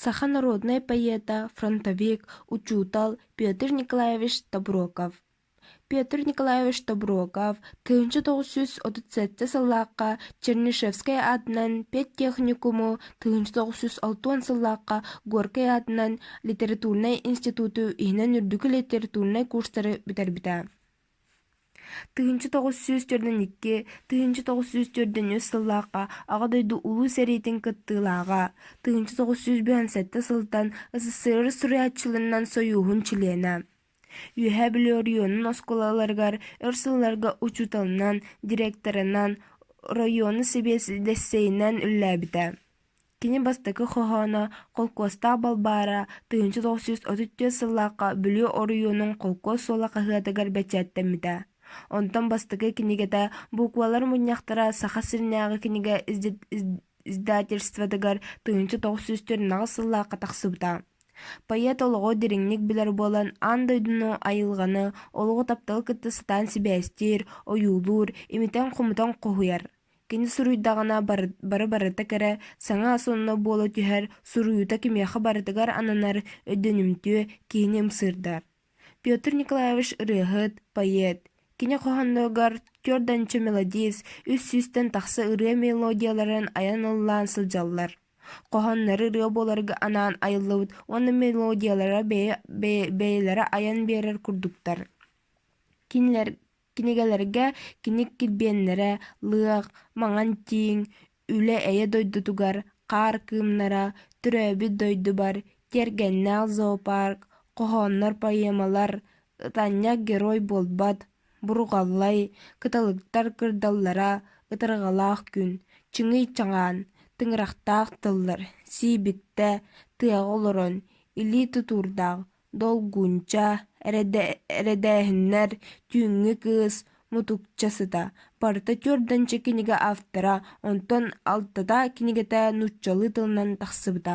Саха народнай поэта, фронтовик, учуутал Петр Николаевич Тобуроков. Петр Николаевич Тобуроков 1937 сыллаахха Чернышевскай аатынан педтехникуму, 1960 сыллаахха Горькай аатынан литературнай институту иһинэн үрдүкү литературнай курстары бүтэрбитэ. 1942, 1943 сыллаахха Аҕа дойду Улуу сэриитин кыттыылааҕа, 1957 сылтан СССР суруйааччыларынан сойууһун чилиэнэ. Үөһээ Бүлүү оройуонун оскуолаларыгар өр сылларга учууталынан, директорынан, оройуону сэбиэдиссэйинэн үлэлээбитэ. Кини бастакы хоһооно «Холкуостаах Балбаара» 1934 сыллаахха Бүлүү оройуонун «Холкуос суола» хаһыатыгар бэчээттэммитэ. Онтон бастакы кинигэтэ «Буквалар мунньахтара» Саха сиринээҕи кинигэ издательствотыгар 1948 сыллаахха тахсыбыта. Поэт олоҕу дириҥник билэр буолан, аан дойдуну, айылҕаны, олоҕу тапталы кытта сатаан сибээстиир, ойуулуур, имитэн-хомутан хоһуйар. Кини суруйдаҕына бары-барыта кэрэ, саҥа сонно буола түһэр, суруйуута кимиэхэ барытыгар ананар, өйдөнүмтүө, киһини ымсыырдар. Петр Николаевич ырыаһыт, поэт. Кини хоһоонноругар түөрт мелодист, үс сүүстэн тахса ырыа мелодияларын айан ыллаан сылдьаллар. Хоһооннору ырыа буоларга анаан айыллыбыт уонна мелодиялара бэйэлэрэ айан биэрэр курдуктар. Кинилэр Кинигэлэргэ кини килбиэннэрэ, лыах, маҥан тииҥ, үлэ-эйэ дойдутугар, хаар кыымнара, төрөөбүт дойдубар, тиэргэннээх зоопарк, хоһооннор, поэмалар, ытанньах герой буолбат, бурҕаллай, кыталыктар кырдаллара, ытарҕалаах күн, чыҥый чаҥаан, тыҥырахтаах тыллар, сиибиктэ, тыаҕа олорон, илии тутуурдаах, долгунча, эрэдээһиннэр, түүҥҥү кыыс, мутукча сыта, барыта түөрт кинигэ автора, онтон алтата кинигэтэ нууччалыы тылынан тахсыбыта.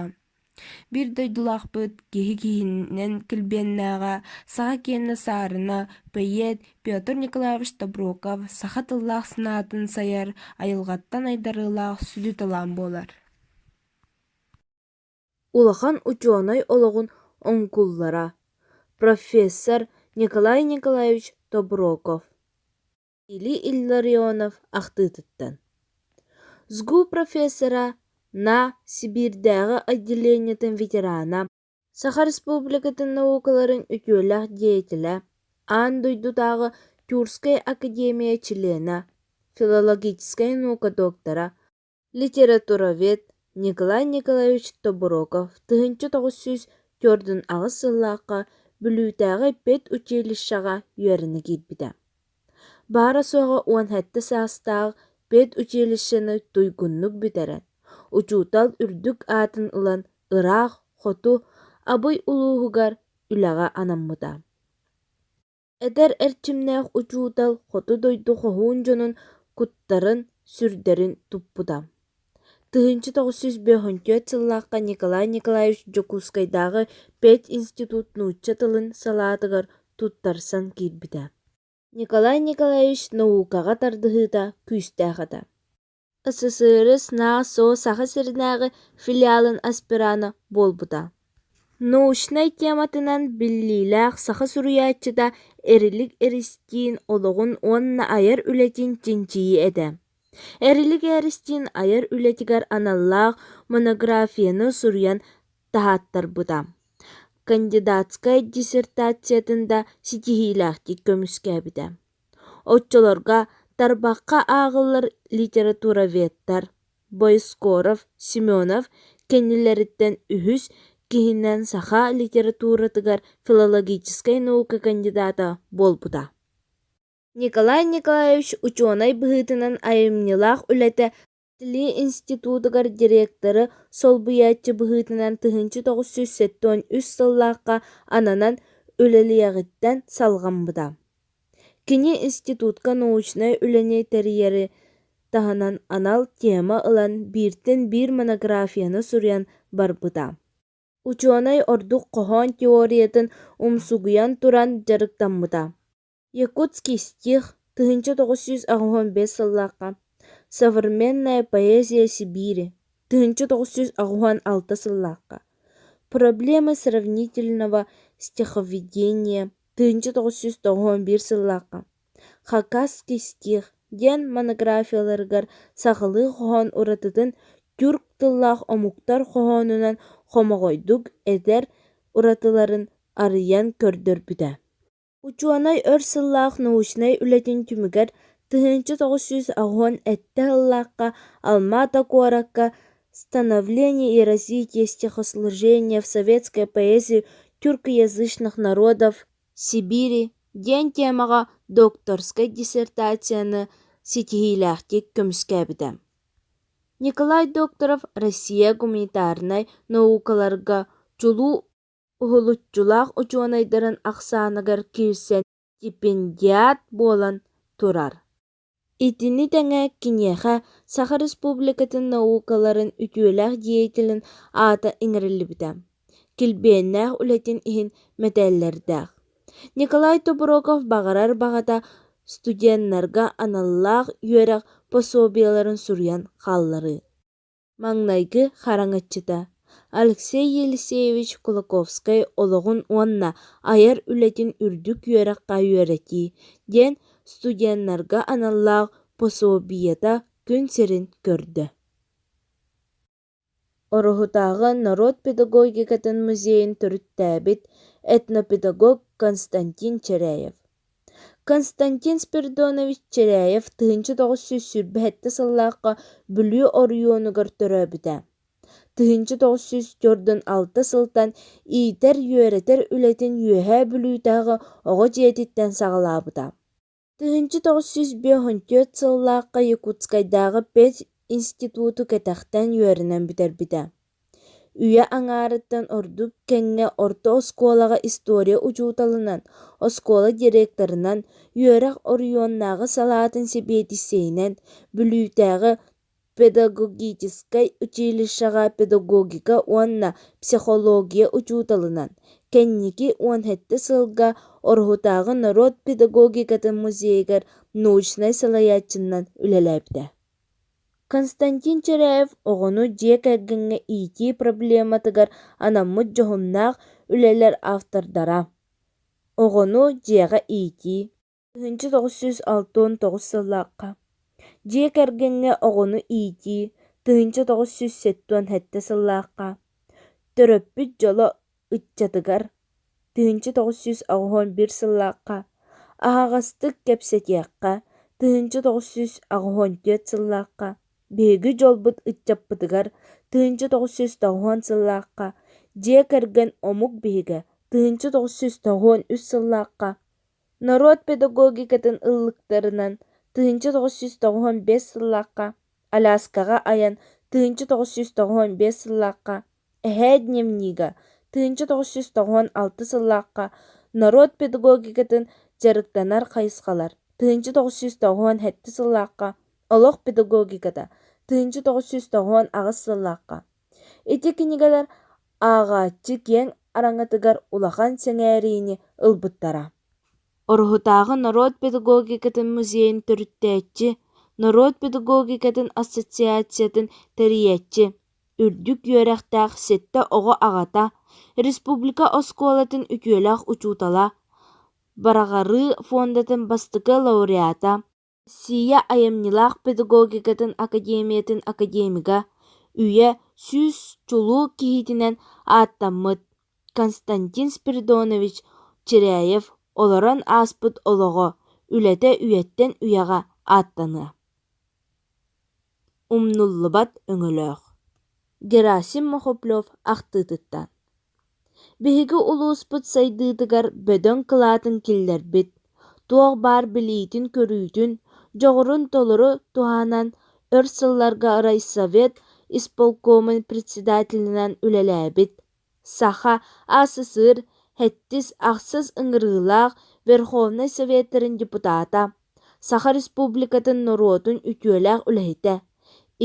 Биир дойдулаахпыт киһи киһинэн килбиэннээҕэ, саха киэнэ саарына, бэйиэт Петр Николаевич Тобуроков саха тыллаах санаатын сайар, айылҕаттан айдарыылаах сүдү талаан буолар. Улахан учуонай олоҕун оҥкуллара, профессор Николай Николаевич Тобуроков Василий Илларионов ахтыытыттан СГУ профессора На Сибиирдээҕи отделениетын ветерана, Саха Республикатын наукаларын үтүөлээх деятелэ, Аан дойдутааҕы Тюркскай академия чилиэнэ, филологическай наука доктора, Литературовед Николай Николаевич Тобуроков 1948 сыллаахха Бүлүүтээҕи педучилищеҕа үөрэнэ киирбитэ. Баара-суоҕа 17 саастаах педучилищены туйгуннук бүтэрэн, учуутал үрдүк аатын ылан ыраах хоту Абый улууһугар үлэҕэ анаммыта. Эдэр эрчимнээх учуутал хоту дойду хоһуун дьонун куттарын-сүрдэрин туппута. 1954 сыллаахха Николай Николаевич Дьокуускайдааҕы пединститут нуучча тылын салаатыгар туттарсан киирбитэ. Николай Николаевич наукаҕа тардыһыыта күүстээх этэ. СССР НАСО Саха сиринээҕи филиалын аспирана буолбута. Научнай тематынан биллиилээх саха суруйааччыта Эрилик Эристиин олоҕун уонна айар үлэтин чинчийии этэ. Эрилик Эристиин айар үлэтигэр аналлаах монографияны суруйан таһааттарбыта. Кандидатскай диссертациятын да ситиһиилээхтик көмүскээбитэ. Оччолорго тарбахха ааҕыллар литературоведтар Боескоров, Семенов кэннилэриттэн үһүс киһинэн саха литературатыгар филологическай наука кандидата буолбута. Николай Николаевич учуонай быһыытынан айымньылаах үлэтэ Ли институтугар директоры солбуйааччы быһыытынан 1973 сыллаахха ананан үлэлиэҕиттэн салҕаммыта. Кини институтка научнай үлэни тэрийэри таһынан анал тема ылан бииртэн биир монографияны суруйан барбыта. Учуонай ордук хоһоон теориятын умсугуйан туран дьарыктаммыта. Якутский стих 1985 сыллаахха «Современная поэзия Сибири» 1986 сыллаахха. Проблемы сравнительного стиховедения 1991 сыллаахха «Хакасский стих» диэн монографияларыгар сахалыы хоһоон уратытын тюрк тыллаах омуктар хоһоонунан хомоҕойдук этэр уратыларын арыйан көрдөрбүтэ. Учуонай өр сыллаах научнай үлэтин түмүгэр 1987 сыллаахха Алма-Ата куоракка «Становление и развитие стихосложения в советской поэзии тюркоязычных народов Сибири» диэн темаҕа докторскай диссертацияны ситиһиилээхтик көмүскээбитэ. Николай Докторов Россия гуманитарнай наукаларга чулуу уһулуччулаах учуонайдарын ахсааныгар киирсэн стипендиат буолан турар. Итини тэҥэ киниэхэ Саха Республикатын наукаларын үтүөлээх деятелин аата иҥэриллибитэ, килбиэннээх үлэтин иһин мэтээллэрдээх. Николай Тобуроков баҕарар баҕата студеннарга аналлаах үөрэх пособиеларын суруйан хаалларыы. Маҥнайгы хараҥаччыта Алексей Елисеевич Кулаковскай олоҕун уонна айар үлэтин үрдүк үөрэххэ үөрэтии диэн студеннарга аналлаах пособиета күн сирин көрдө. Ороһутааҕы норуот педагогикатын музейын төрүттээбит этнопедагог Константин Чиряев Константин Спиридонович Чиряев 1927 сыллаахха Бүлүү оройуонугар төрөөбүтэ. 1946 сылтан иитэр-үөрэтэр үлэтин Үөһээ Бүлүүтээҕи оҕо дьиэтиттэн саҕалаабыта. 1954 сыллаахха Якутскайдааҕы пединституту кэтэхтэн үөрэнэн бүтэрбитэ. Үйэ аҥаарыттан ордук кэмҥэ орто оскуолаҕа история учууталынан, оскуола директорынан, үөрэх оройуоннааҕы салаатын сэбиэдиссэйинэн, Бүлүүтээҕи педагогическай училищеҕа педагогика уонна психология учууталынан, кэнники 17 сылга Ороһутааҕы норуот педагогикатын музейыгар научнай салайааччынан үлэлээбитэ. Константин Чиряев оҕону дьиэ кэргэҥҥэ иитии проблематыгар анаммыт дьоһуннаах үлэлэр автордара. Оҕону дьиэҕэ иитии 1969 сыллаахха Дьиэ кэргэҥҥэ оҕону иитии 1977 сыллаахха Төрөппүт дьоло ыччатыгар 1981 сыллаахха Аһаҕастык кэпсэтиэххэ 1984 сыллаахха Биһиги дьолбут ыччаппытыгар 1990 сыллаахха Дьиэ кэргэн омук биһигэ 1993 сыллаахха Норуот педагогикатын ыллыктарынан 1995 сыллаахха Аляскаҕа айан 1995 сыллаахха Эһээ дневнигэ 1996 сыллаахха Норуот педагогикатын дьарыктанар хайысхалар 1997 сыллаахха Олох педагогиката 1998 сыллаахха Ити кинигэлэр ааҕааччы киэҥ араҥатыгар улахан сэҥээриини ылбыттара. Ороһутааҕы норуот педагогикатын музейын төрүттээччи, норуот педагогикатын ассоциациятын тэрийээччи, үрдүк үөрэхтээх сэттэ оҕо аҕата, республика оскуолатын үтүөлээх учуутала, Барҕарыы фондатын бастакы лауреата, Россия айымньылаах педагогикатын академиятын академига, үйэ 100 чулуу киһитинэн ааттаммыт Константин Спиридонович Чиряев олорон ааспыт олоҕо, үлэтэ үйэттэн үйэҕэ ааттаныа. Умнуллубат өҥөлөөх. Герасим Мохоплев ахтыытыттан Биһиги улууспут сайдыытыгар бөдөҥ кылаатын киллэрбит, туох баар билиитин-көрүүтүн, дьоҕурун толору туһанан өр сылларга райсовет исполкомун председателинэн үлэлээбит, Саха АССР VII-ахсыс ыҥырыылаах Верховнай Советтарын депутата, Саха Республикатын норуотун үтүөлээх үлэһитэ,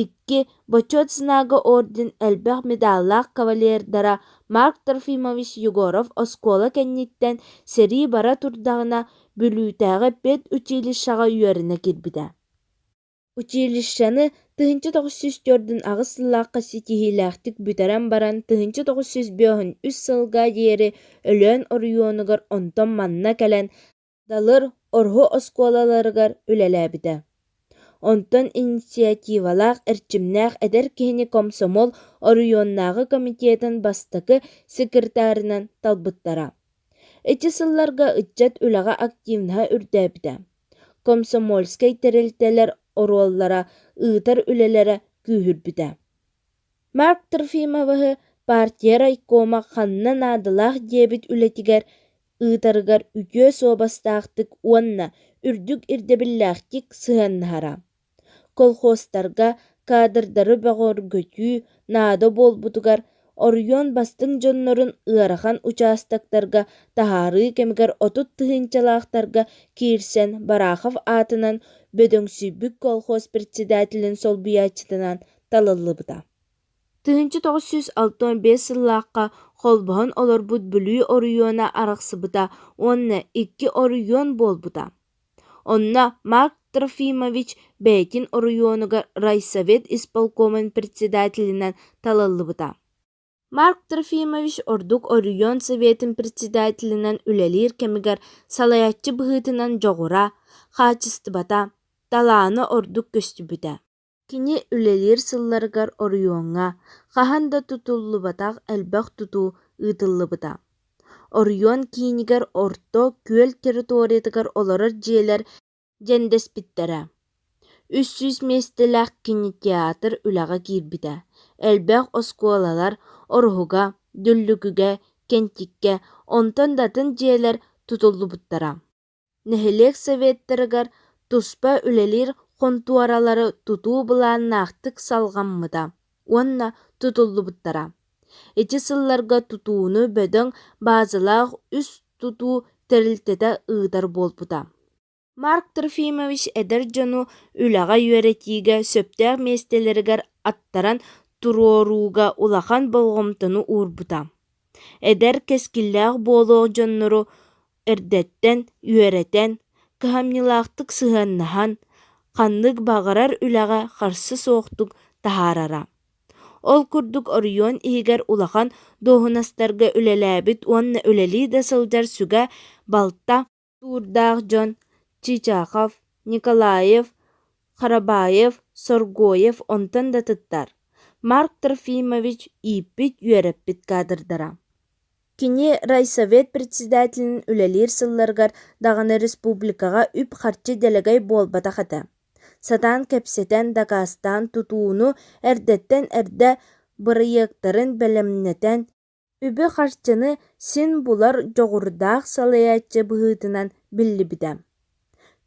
икки Бочуот Знага орден элбэх медаллаах кавалердара Марк Трофимович Егоров оскуола кэнниттэн сэрии бара турдаҕына Бүлүүтээҕи педучилищеҕа үөрэнэ киирбитэ. Училищены 1948 сыллаахха ситиһиилээхтик бүтэрэн баран 1953 сылга диэри Өлөөн оройуонугар онтон манна кэлэн Далыр, Ороһу оскуолаларыгар үлэлээбитэ. Онтон инициативалаах, эрчимнээх эдэр киһини комсомол оройуоннааҕы комитетын бастакы секретарынан талбыттара. Ити сылларга ыччат үлэҕэ активноһа үрдээбитэ. Комсомольскай тэрилтэлэр оруоллара, ыытар үлэлэрэ күүһүрбүтэ. Марк Трофимовиһы партия райкома ханна наадалаах диэбит үлэтигэр ыытарыгар үтүө суобастаахтык уонна үрдүк ирдэбиллээхтик сыһыаннаһара. Колхозтарга кадрдары бөҕөргөтүү наада буолбутугар оройуон бастыҥ дьоннорун ыарахан учаастактарга таһаарыы кэмигэр 30 тыһыынчалаахтарга киирсэн Барахов аатынан бөдөҥсүйбүт колхоз председателин солбуйааччытынан талыллыбыта. 1965 сыллаахха холбоһон олорбут Бүлүү оройуона арахсыбыта уонна икки оройуон буолбута. Онно Марк Трофимович бэйэтин оройуонугар райсовет исполкомун председателинэн талыллыбыта. Марк Трофимович ордук оройуон советын председателинэн үлэлиир кэмигэр салайааччы быһыытынан дьоҕура, хаачыстыбата, талаана ордук көстүбүтэ. Кини үлэлиир сылларыгар оройуоҥҥа хаһан да тутуллубатах элбэх тутуу ыытыллыбыта. Оройуон киинигэр Орто Күөл территориятыгар олорор дьиэлэр дьэндэспиттэрэ. 300 миэстэлээх кинотеатр үлэҕэ киирбитэ, элбэх оскуолалар Ороһуга, Дүллүкүгэ, Кэнтиккэ, онтон да атын дьиэлэр тутуллубуттара. Нэһилиэк советтарыгар туспа үлэлиир хонтуоралары тутуу былааннаахтык салҕаммыта уонна тутуллубуттара. Ити сылларга тутууну бөдөҥ базалаах үс тутуу тэрилтэтэ ыытар буолбута. Марк Трофимович эдэр дьону үлэҕэ үөрэтиигэ сөптөөх миэстэлэригэр аттаран туруорууга улахан болҕомтону уурбута. Эдэр кэскиллээх буолуох дьоннору эрдэттэн үөрэтэн, кыһамньылаахтык сыһыаннаһан, ханнык баҕарар үлэҕэ харса суохтук таһаарара. Ол курдук оройуон иһигэр улахан дуоһунастарга үлэлээбит уонна үлэлии да сылдьар сүгэ-балта туурдаах дьон Чичахов, Николаев, Харабаев, Соргоев онтон да атыттар Марк Трофимович ииппит-үөрэппит кадрдара. Кини райсовет председателин үлэлиир сылларыгар даҕаны республикаҕа үп-харчы дэлэгэй буолбатах этэ. Сатаан кэпсэтэн, дакаастаан тутууну эрдэттэн эрдэ бырайыактарын бэлэмнэтэн, үбү-харчыны син булар дьоҕурдаах салайааччы быһыытынан биллибитэ.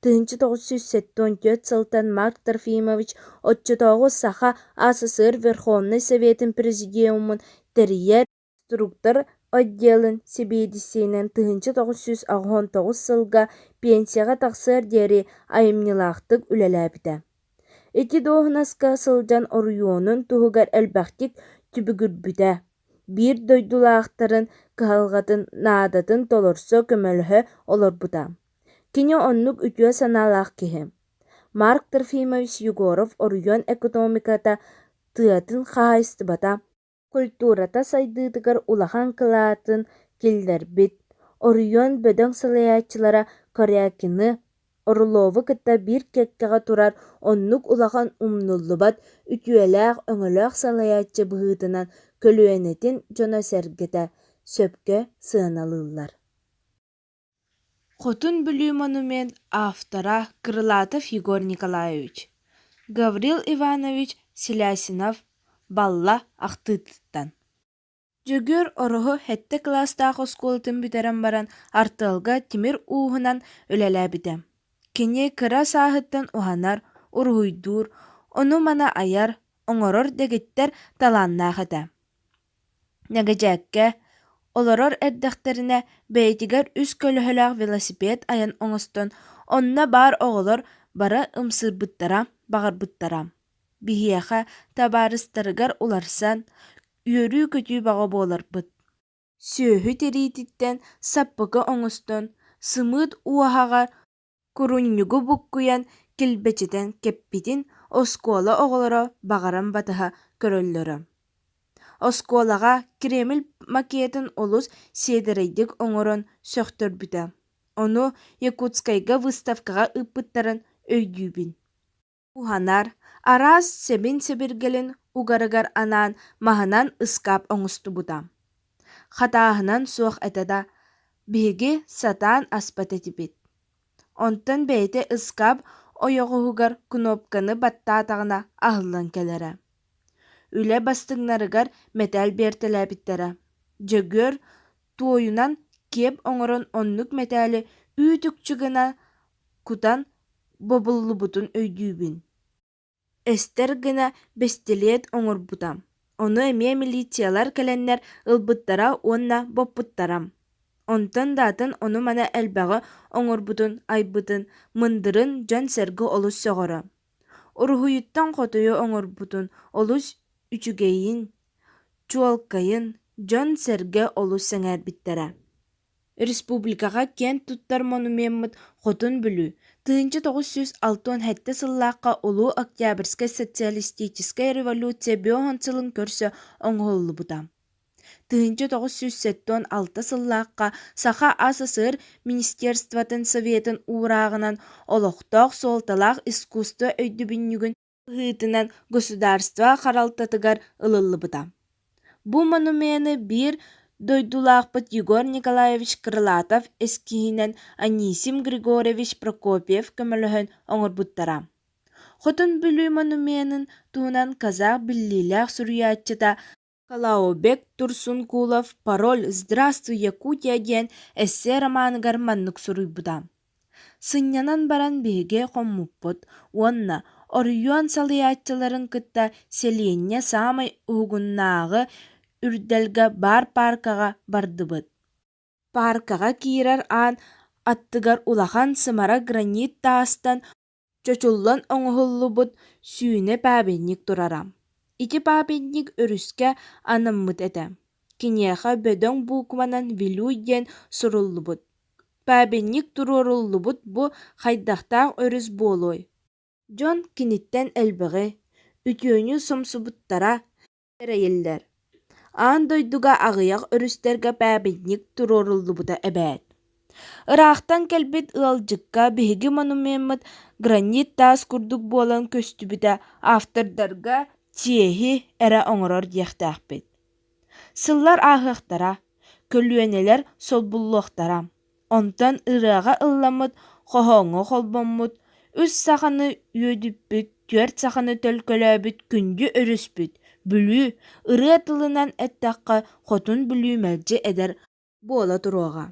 1974 сылтан Марк Трофимович оччотооҕу Саха АССР Верховнай Советын Президиумун тэрийэр инструктор отделын сэбиэдиссэйинэн 1989 сылга пенсияҕа тахсыар диэри айымньылаахтык үлэлээбитэ. Ити дуоһунаска сылдьан оройуонун туһугар элбэхтик түбүгүрбүтэ, биир дойдулаахтарын кыһалҕатын, наадатын толорсо, көмөлөһө олорбута. Кини оннук үтүө санаалаах киһи. Марк Трофимович Егоров оройуон экономиката, тыатын хаһаайыстыбата, культурата сайдыытыгар улахан кылаатын киллэрбит, оройуон бөдөҥ салайааччылара Корякины, Орлову кытта биир кэккэҕэ турар оннук улахан умнуллубат үтүөлээх-өҥөлөөх салайааччы быһыытынан көлүөнэтин дьоно-сэргэтэ сөпкө сыаналыыллар. Хотун Бүлүү монумент автора Крылатов Егор Николаевич, Гаврил Иванович Селясинов «Балла» ахтыытыттан Дьөгүөр Ороһу сэттэ кылаастаах оскуолатын бүтэрэн баран артыалга тимир ууһунан үлэлээбитэ. Кини кыра сааһыттан уһанар, уруһуйдуур, ону-маны айар, оҥорор дэгиттэр талааннаах этэ. Нэгэдьээккэ олорор эрдэхтэринэ бэйэтигэр үс көлөһөлөөх велосипед айан оҥостон, онно баар оҕолор бары ымсыырбыттара, баҕарбыттара. Биһиэхэ табаарыстарыгар уларсан, үөрүү-көтүү бөҕө буоларбыт. Сүөһү тириититтэн саппыкы оҥостон, сымыыт уоһаҕар курунньугу буккуйан килбэчитэн кэппитин оскуола оҕолоро баҕаран батыһа көрөллөрө. Оскуолаҕа Кремль макетын олус сиэдэрэйдик оҥорон сөхтөрбүтэ. Ону Якутскайга выставкаҕа ыыппыттарын өйдүүбүн. Уһанар, араас сэбин-сэбиргэлин угарыгар анаан маһынан ыскаап оҥостубута. Хатааһынан суох этэ да, биһиги сатаан аспат этибит. Онтон бэйэтэ ыскаап ойоҕоһугар кнопканы баттаатаҕына аһыллан кэлэрэ. Үлэ бастыҥнарыгар мэтээл биэртэлээбиттэрэ. Дьөгүөр туойунан киэп оҥорон оннук мэтээли үүт-үкчү гына кутан бобуллубутун өйдүүбүн. Эстэр гына бэстилиэт оҥорбута, ону эмиэ милициялар кэлэннэр ылбыттара уонна боппуттара. Онтон да атын ону-маны элбэҕи оҥорбутун, айбытын, мындырын дьон-сэргэ олус сөҕөрө. Уруһуйуттан хотуйу оҥорбутун олус үчүгэйин, чуолкайын дьон-сэргэ олус сэҥээрбиттэрэ. Республикаҕа киэн туттар монумеммыт Хотун Бүлүү 1967 сыллаахха Улуу Октябрьскай социалистическай революция 50 сылын көрсө оҥоһуллубута. 1976 сыллаахха Саха АССР Министерствотын Советын уурааҕынан олохтоох суолталаах искусство өйдөбүнньүгүн быһыытынан государство харалтатыгар ылыллыбыта. Бу монумены биир дойдулаахпыт Егор Николаевич Крылатов эскиһинэн Анисим Григорьевич Прокопьев көмөлөһөн оҥорбуттара. Хотун Бүлүү монуменын туһунан казах биллиилээх суруйааччыта Калаобек Турсункулов «Пароль Здравствуй, Якутия» диэн эссе романыгар маннык суруйбута: «Сынньанан баран биһиги хоммуппут уонна оройуон салайааччыларын кытта сэлиэнньэ саамай уһугуннааҕы үрдэлгэ баар пааркаҕа бардыбыт. Пааркаҕа киирэр аан аттыгар улахан сымара гранит таастан чочуллан оҥоһуллубут сүүнэ памятник турара. Ити памятник өрүскэ анаммыт этэ. Киниэхэ бөдөҥ буукубанан «Вилюй» диэн суруллубут. Памятник туруоруллубут бу хайдахтаах өрүс буолуой? Дьон киниттэн элбэҕи, үтүөнү сомсубуттара эрэйиллэр. Аан дойдуга аҕыйах өрүстэргэ памятник туруоруллубута эбээт. Ыраахтан кэлбит ыалдьыкка биһиги монумеммыт гранит таас курдук буолан көстүбүтэ автордарга чиэһи эрэ оҥорор диэхтээхпит. Сыллар ааһыахтара, көлүөнэлэр солбуллуохтара. Онтон ырыаҕа ылламмыт, хоһооҥҥо холбоммут, үс саханы үөдүппүт, түөрт саханы төлкөлөөбүт күндү өрүспүт Бүлүү, ырыа тылынан эттэххэ, Хотун Бүлүү мэлдьи эдэр буола туруоҕа.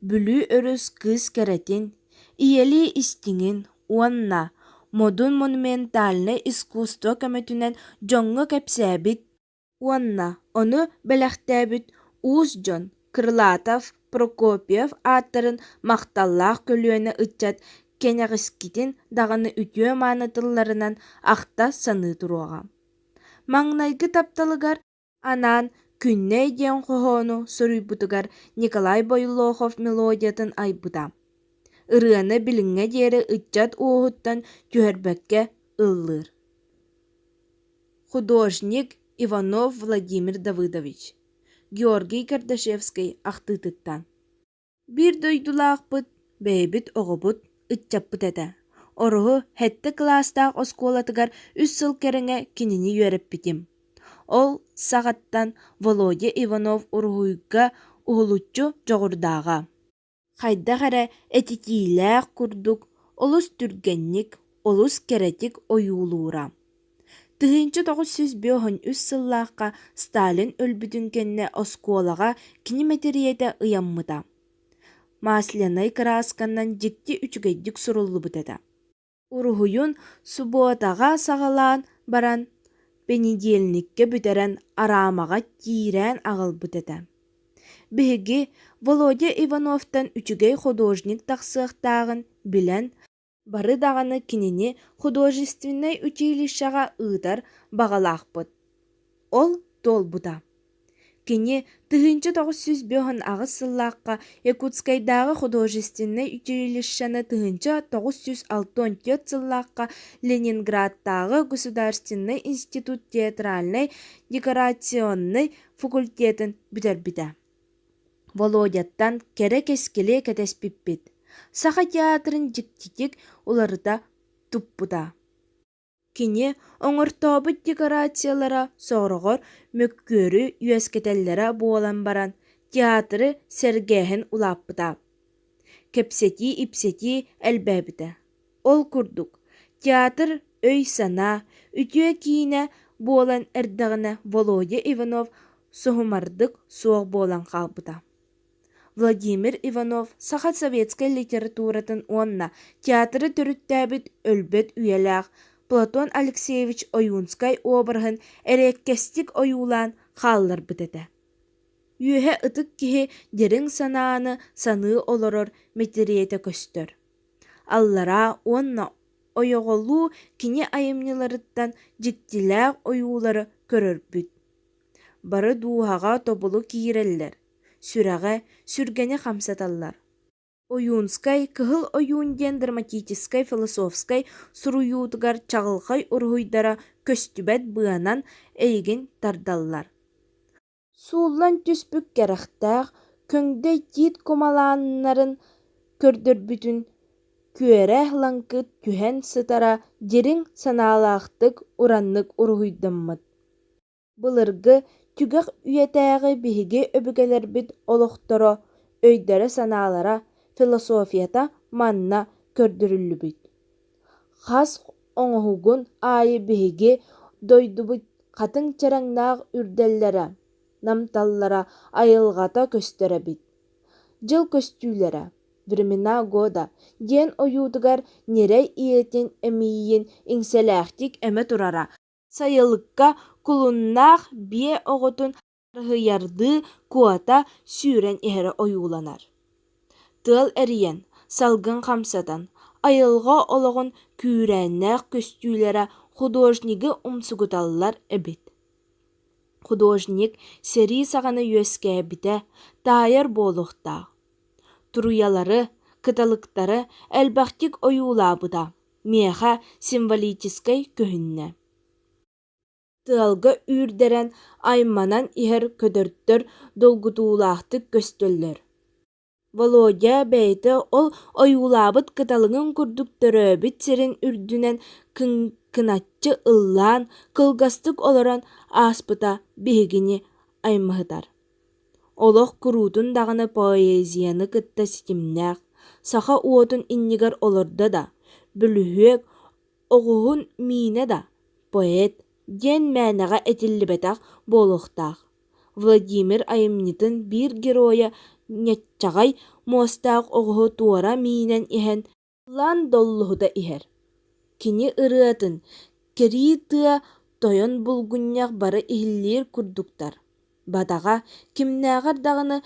Бүлүү өрүс кыыс кэрэтин, ийэлии истиҥин уонна модун монументальнай искусство көмөтүнэн дьоҥҥо кэпсээбит Уонна ону бэлэхтээбит уус дьон Крылатов, Прокопьев ааттарын махталлаах көлүөнэ ыччат кэнэҕискитин даҕаны үтүө-мааны тылларынан ахта-саныы туруоҕа. Маҥнайгы тапталыгар анаан «Күннэй» диэн хоһоону суруйбутугар Николай Бойлохов мелодиятын айбыта. Ырыаны билиҥҥэ диэри ыччат уоһуттан түһэрбэккэ ыллыыр. Художник Иванов Владимир Давыдович, Георгий Кардашевскай ахтыытыттан. Биир дойдулаахпыт, бэйэбит оҕобут, ыччаппыт этэ. Ороһу сэттэ кылаастаах оскуолатыгар үс сыл кэриҥэ кинини үөрэппитим. Ол саҕаттан Володя Иванов уруһуйга уһулуччу дьоҕурдааҕа. Хайдах эрэ этитиилээх курдук олус түргэнник, олус кэрэтик ойуулуура. 1953 сыллаахха Сталин өлбүтүн кэннэ оскуолаҕа кини мэтириэтэ ыйаммыта. Маслянай кыраасканан дьикти үчүгэйдик суруллубут этэ. Уруһуйун субуотаҕа саҕалаан баран, бэнидиэнньиккэ бүтэрэн араамаҕа тиирээн аҕалбыт этэ. Биһиги Володя Ивановтан үчүгэй художник тахсыахтааҕын билэн, бары даҕаны кинини художественнай училищеҕа ыытар баҕалаахпыт. Ол туолбута. Кини 1958 сыллаахха Якутскайдааҕы художественнай училищены 1964 сыллаахха Ленинградтааҕы государственнай институт театральнай декорационнай факультетын бүтэрбитэ. Володяттан кэрэ кэскили кэтэспиппит, Саха театрын дьиктитик уларыта туппута. Кини оҥортообут декорациялара сороҕор мөккүөрү үөскэтэллэрэ буолан баран, театры сэргээһин улааппыта, кэпсэтии-ипсэтии элбээбитэ. Ол курдук, театр өй-санаа, үтүө киинэ буолан эрдэҕинэ Володя Иванов соһумардык суох буолан хаалбыта. Владимир Иванов саха советскай литературатын уонна театры төрүттээбит өлбөт үйэлээх Платон Алексеевич Ойуунскай обраһын эриэккэстик ойуулаан хаалларбыт этэ. Үөһэ ытык киһи дириҥ санааны саныы олорор мэтириэтэ көстөр. Аллараа уонна ойоҕолуу кини айымньыларыттан дьиктилээх ойуулары көрөрбүт. Бары дууһаҕа тобулу киирэллэр, сүрэҕи, сүргэни хамсаталлар. Ойуунскай «Кыһыл ойуун» диэн драматическай философскай суруйуутугар чаҕылхай уруһуйдара көстүбэт быанан эйигин тардаллар. Сууллан түспүт кэрэхтээх көҥдөй тиит кумалааннарын көрдөрбүтүн күөрэ-лаҥкы түһэн сытара дириҥ санаалаахтык ураннык уруһуйдаммыт. Былыргы, түгэх үйэтээҕи биһиги өбүгэлэрбит олохторо, өйдөрө-санаалара, философията манна көрдөрүллүбүт. Хас оҥоһугун аайы биһиги дойдубут хатыҥ чараҥнаах үрдэллэрэ, намталлара, айылҕата көстөр эбит. Дьыл көстүүлэрэ «Времена года» диэн ойуутугар ньирэй ийэтин эмиийин иҥсэлээхтик эмэ турара Сайылыкка кулуннаах биэ оҕотун арыһыйардыы куота сүүрэн иһэрэ ойууланар. Тыал эрийэн, салгын хамсатан, айылҕа олоҕун күүрээннээх көстүүлэрэ художнигы умсугуталлар эбит. Художник сэрии саҕана үөскээбитэ таайар буолуохтаах. Туруйалары, кыталыктары элбэхтик ойуулаабыта миэхэ символическай көһүннэ. Тыалга үүрдэрэн айманан иһэр көтөрдөр долгутуулаахтык көстөллөр. Володя бэйэтэ ол ойуулаабыт кыталыгын курдук төрөөбүт сирин үрдүнэн кыҥкыначчы ыллаан, кылгастык олорон ааспыта биһигини аймаһытар. Олох куруутун даҕаны поэзияны кытта ситимнээх, саха уотун иннигэр олордо да, бөлүһүөк оҕуһун миинэ да, поэт диэн мээнэҕэ этиллибэтэх буолуохтаах. Владимир айымньытын биир геройа ньаччаҕай муостаах оҕуһу туора миинэн иһэн Ыллаан доллоһута иһэр. Кини ырыатын кэрии тыа тойон булгунньах бары иһиллиир курдуктар, бадаҕа кимнээҕэр даҕаны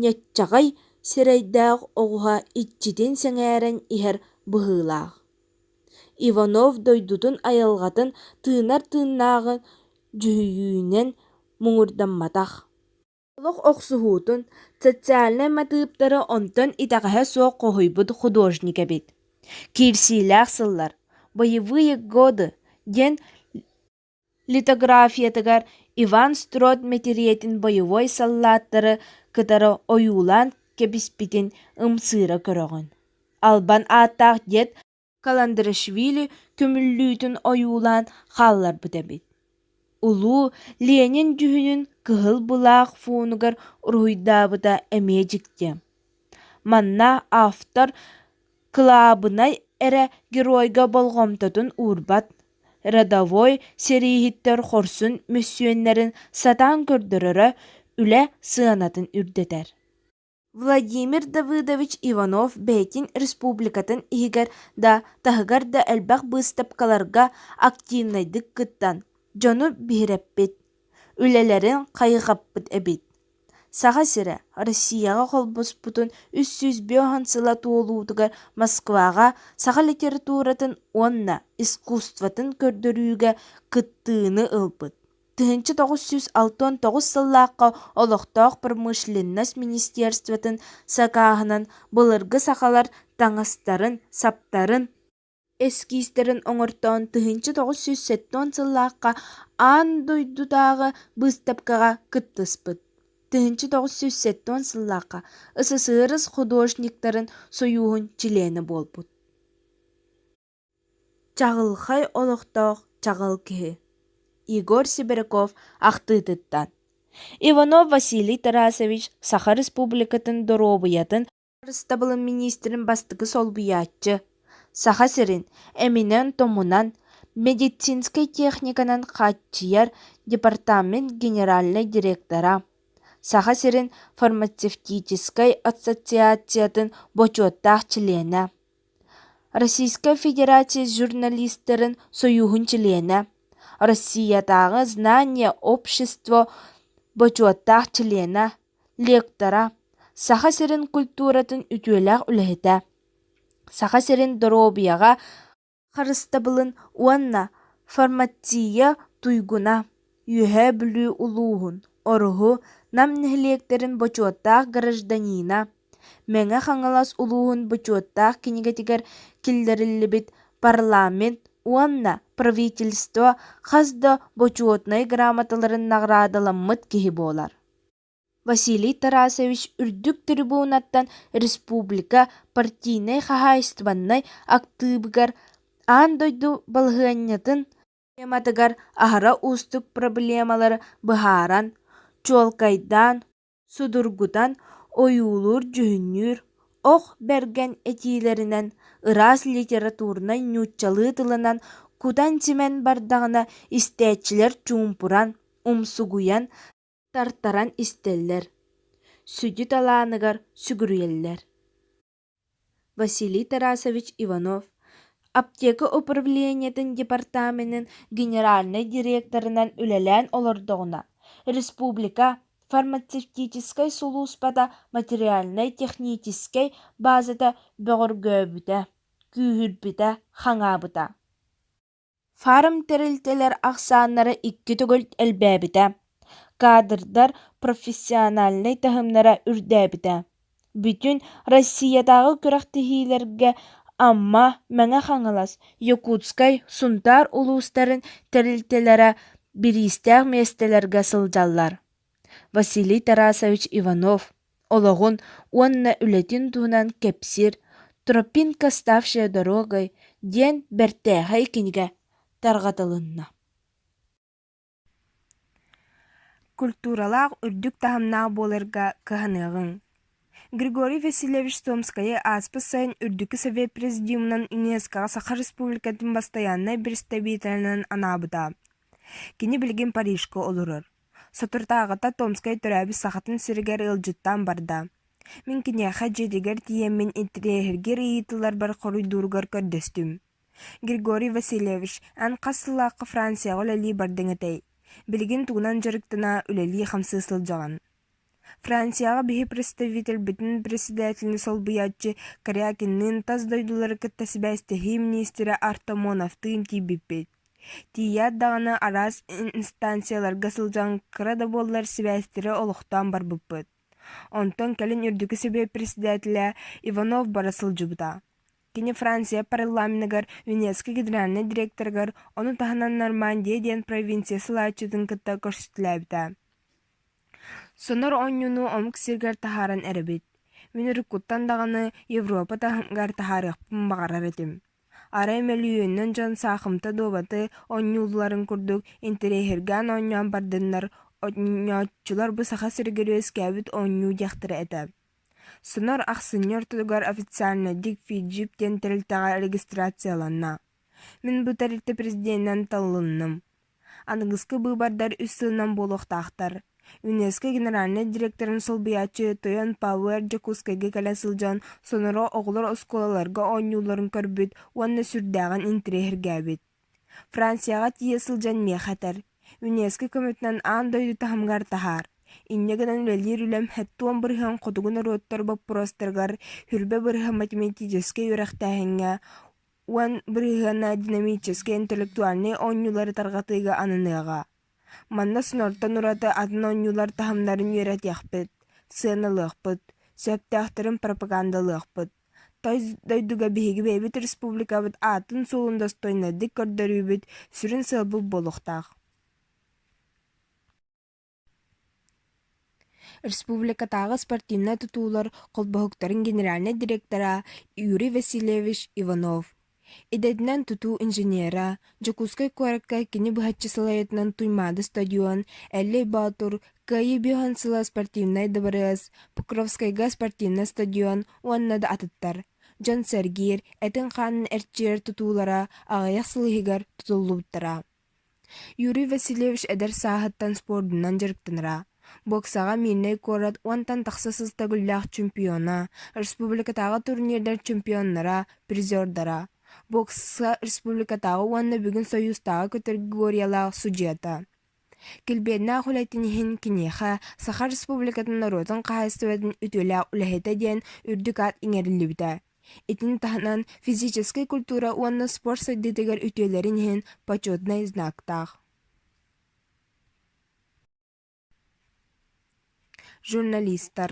ньаччаҕай сирэйдээх оҕуһа иччитин сэҥээрэн иһэр быһыылаах. Иванов дойдутун айылҕатын тыынар тыыннааҕын дьүһүйүүнэн муҥурдамматах. Олох охсуһуутун, социальнай матыыптары онтон итэҕэһэ суох хоһуйбут художник эбит. «Киирсиилээх сыллар», «Боевые годы» диэн литографиятыгар Иван Строд мэтириэтин бойобуой саллааттары кытары ойуулаан кэбиспитин ымсыыра көрөҕүн. Албан ааттаах дед Каландрашвили көмүллүүтүн ойуулаан хаалларбыт эбит. Улуу Ленин дьүһүнүн кыһыл былаах фонугар уруһуйдаабыта эмиэ дьикти. Манна автор кылаабынай эрэ геройга болҕомтотун уурбат, рядовой сэрииһиттэр хорсун мөссүөннэрин сатаан көрдөрөрө үлэ сыанатын үрдэтэр. Владимир Давыдович Иванов бэйэтин республикатын иһигэр да, таһыгар да элбэх быыстапкаларга активнайдык кыттан, дьону биһирэппит, үлэлэрин хайҕаппыт эбит. Саха сирэ Россияҕа холбоспутун 350 сыла туолуутугар Москваҕа саха литературатын уонна искусствотын көрдөрүүгэ кыттыыны ылбыт. 1969 сыллаахха олохтоох промышленность министерствотын сакааһынан былыргы сахалар таҥастарын-саптарын эскизтэрин оҥортоон 1970 сыллаахха аан дойдутааҕы быыстапкаҕа кыттыспыт. 1970 сыллаахха СССР художниктарын сойууһун чилиэнэ буолбут. Чаҕылхай олохтоох чаҕыл киһи Егор Сибиряков ахтыытыттан Иванов Василий Тарасович Саха Республикатын доруобуйатын харыстабылын миниистирин бастакы солбуйааччы, Саха сирин эминэн-томунан, медицинскэй техниканан хааччыйар департамент генеральнай директора, Саха сирин фармацевтическай ассоциациятын бочуоттаах чилиэнэ, Российскай Федерация журналистарын сойууһун чилиэнэ, Россиятааҕы Знание общество бочуоттаах чилиэнэ, лектора, Саха сирин культуратын үтүөлээх үлэһитэ, Саха сирин доруобуйаҕа харыстабылын уонна фармация туйгуна, Үөһээ Бүлүү улууһун, Ороһу, Нам нэһилиэктэрин бочуоттаах гражданина, Мэҥэ Хаҥалас улууһун бочуоттаах кинигэтигэр киллэриллибит парламент уонна правительство хас да бочуотунай грамоталарын наҕараадаламмыт киһи буолар. Василий Тарасович үрдүк трибунаттан республика партийнай-хаһаайыстыбаннай актыыбыгар аан дойду балаһыанньатын тематыгар аһара уустук проблемалары быһааран, чуолкайдаан, судургутан ойуулуур-дьүһүннүүр, ох бэргэн этиилэринэн, ыраас литературнай нууччалыы тылынан кутан-симэн бардаҕына истээччилэр чуумпуран, умсугуйан тартаран истэллэр, сүдү талааныгар сүгүрүйэллэр. Василий Тарасович Иванов аптека управлениетын департаменын генеральнай директорынан үлэлээн олордоҕуна, республика фармацевтическай сулууспата материальнай-техническэй базата бөҕөргөөбүтэ, күүһүрбүтэ, хаҥаабыта. Фарм тэрилтэлэр ахсааннара икки төгүл элбээбитэ, кадрдар профессиональнай таһымнара үрдээбитэ. Бүтүн Россиятааҕы күрэхтэһиилэргэ Амма, Мэҥэ Хаҥалас, Якутскай, Сунтаар улуустарын тэрилтэлэрэ бириистээх миэстэлэргэ сылдьаллар. Василий Тарасович Иванов олоҕун уонна үлэтин туһунан кэпсиир «Тропинка, ставшая дорогой» диэн бэртээхэй кинигэ тарҕатылынна. Культуралаах үрдүк таһымнаах буоларга кыһаныаҕыҥ. Григорий Васильевич Томскайы ааспыт сайын Үрдүкү Совет Президиумунан ЮНЕСКО-ҕа Саха Республикатын бастайааннай представителинэн анаабыта. Кини билигин Парижка олорор. Соторутааҕыта Томскай төрөөбүт Сахатын сиригэр ыалдьыттаан барда. Мин киниэхэ дьиэтигэр тиийэммин интэриэһиргиир ыйытыыларбар хоруйдууругар көрдөстүм. Григорий Васильевич, эн хас сыллаахха Францияҕа үлэлии бардыҥ этэй? Билигин тугунан дьарыктана, үлэлии-хамсыы сылдьаҕын? Францияҕа биһи представительбитин председателини солбуйааччы Корякинныын тас дойдулары кытта сибээстэһии миниистирэ Артамоновтыын тиийбиппит. Тиийээт даҕаны араас инстанцияларга сылдьан кыра да буоллар сибээстэри олохтоон барбыппыт. Онтон кэлин Үрдүкү Сэбиэт председателэ Иванов бара сылдьыбыта. Кини Франция парламеныгар, ЮНЕСКО генеральнай директорыгар, ону таһынан Нормандия диэн провинция салайааччытын кытта көрсүтэлээбитэ. Сонор оонньууну омук сиригэр таһааран эрэбит. Мин уруккуттан даҕаны Европа таһымыгар таһаарыахпын баҕарар этим. Арай мөлүйүөнүнэн дьон саахымта дуобаты оонньуулларын курдук интэриэһиргээн оонньоон бардыннар, оонньооччулар бу Саха сиригэр үөскээбит оонньуу диэхтэрэ этэ. Сонор ахсынньы ортотугар официальнайдык Фиджип диэн тэрилтэҕэ регистрацияланна. Мин бу тэрилтэ президенинэн талылынным. Аныгыскы быыбардар үс сылынан буолуохтаахтар. ЮНЕСКО генеральнай директорын солбуйааччы Тойон Пауэр Дьокуускайга кэлэ сылдьан соноро оҕолор оскуолаларга оонньуулларын көрбүт уонна сүрдээҕин интэриэһиргээбит. Францияҕа тиийэ сылдьан миэхэ этэр: «ЮНЕСКО көмөтүнэн аан дойду таһымыгар таһаар. Инньэ гынан үлэлиир үлэм 70% хотугу норуоттар боппуруостарыгар, 20% математическай үөрэхтээһиҥҥэ, 10% динамическай интеллектуальнай оонньуулары тарҕатыыга ананыаҕа. Манна снортан ураты атын оонньуулар таһымнарын үөрэтиэхпит, сыаналыахпыт, сөптөөхтөрүн пропагандалыахпыт. Тас дойдуга биһиги бэйэбит республикабыт аатын-суолун достойнайдык көрдөрүүбүт сүрүн сыалбыт буолуохтаах. Республикатааҕы спортивнай тутуулар холбоһуктарын генеральнай директора Юрий Васильевич Иванов Идэтинэн тутуу инженера, Дьокуускай куоракка кини быһаччы салайыытынан Туймаада стадион, Эллэй Боотур, Кыайыы биэһүн сыла спортивнай дыбарыас, Покровскайга спортивнай стадион уонна да атыттар. Дьон сэргиир, этин-хаанын эрчийэр тутуулара аҕыйах сыл иһигэр тутуллубуттара. Юрий Васильевич эдэр сааһыттан спордунан дьарыктанара. Боксаҕа Мирнэй куорат уонтан тахса сыл төгүллээх чемпиона, республикатааҕы турнирдар чемпионнара, призердара, бокса республикатааҕы уонна бүгүн Союзтааҕы категориялаах судьуйата. Килбиэннээх үлэтин иһин киниэхэ Саха Республикатын норуотун хаһаайыстыбатын үтүөлээх үлэһитэ диэн үрдүк аат иҥэриллибитэ. Итини таһынан физическэй культура уонна спорт сайдыытыгар үтүөлэрин иһин почетнай знактаах. Журналистар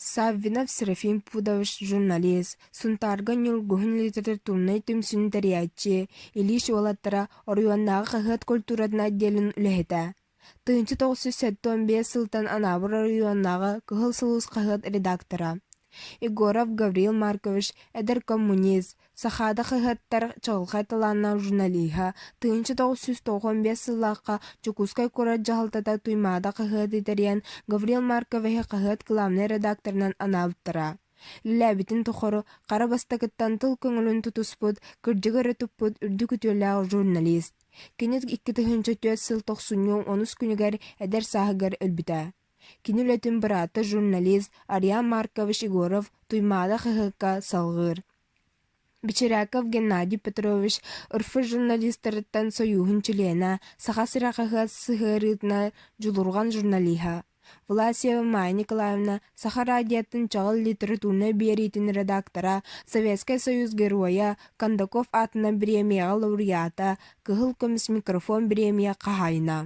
Саввинов Серафим Пудович журналист, Сунтаарга Ньургуһун литературнай түмсүүнү тэрийээччи, Ильич уолаттара оройуоннааҕы хаһыат культуратын отделын үлэһитэ. 1975 сылтан Анаабыр оройуоннааҕы «Кыһыл сулус» хаһыат редактора. Егоров Гаврил Маркович эдэр коммунист, Сахаада хаһыаттар чаҕылхай талааннаах журналиһа, 1995 сыллаахха Дьокуускай куорат дьаһалтата Туймаада хаһыаты тэрийэн Гаврил Марковиһы хаһыат кылаабынай редакторынан анаабыттара. Үлэлээбитин тухары хара бастакыттан тыл көҥүлүн тутуспут, кырдьыгы өрө туппут үрдүк үтүөлээх журналист. Кини 2004 сыл тохсунньу онус күнүгэр эдэр сааһыгар өлбүтэ. Кини үлэтин быраата журналист Ариан Маркович Егоров Туймаада хаһыакка салҕыыр. Бечеряков Геннадий Петрович РФ журналистарыттан сойууһун чилиэнэ, Саха сирэ хаһыат сыһыарыытынан дьулурҕан журналиһа. Власьева Майя Николаевна Саха радиотын чаҕыл литературнай биэриитин редактора, Советскай Союз Геройа, Кондаков аатынан бириэмийэҕэ лауреата, Кыһыл көмүс микрофон бириэмийэ хаһаайына.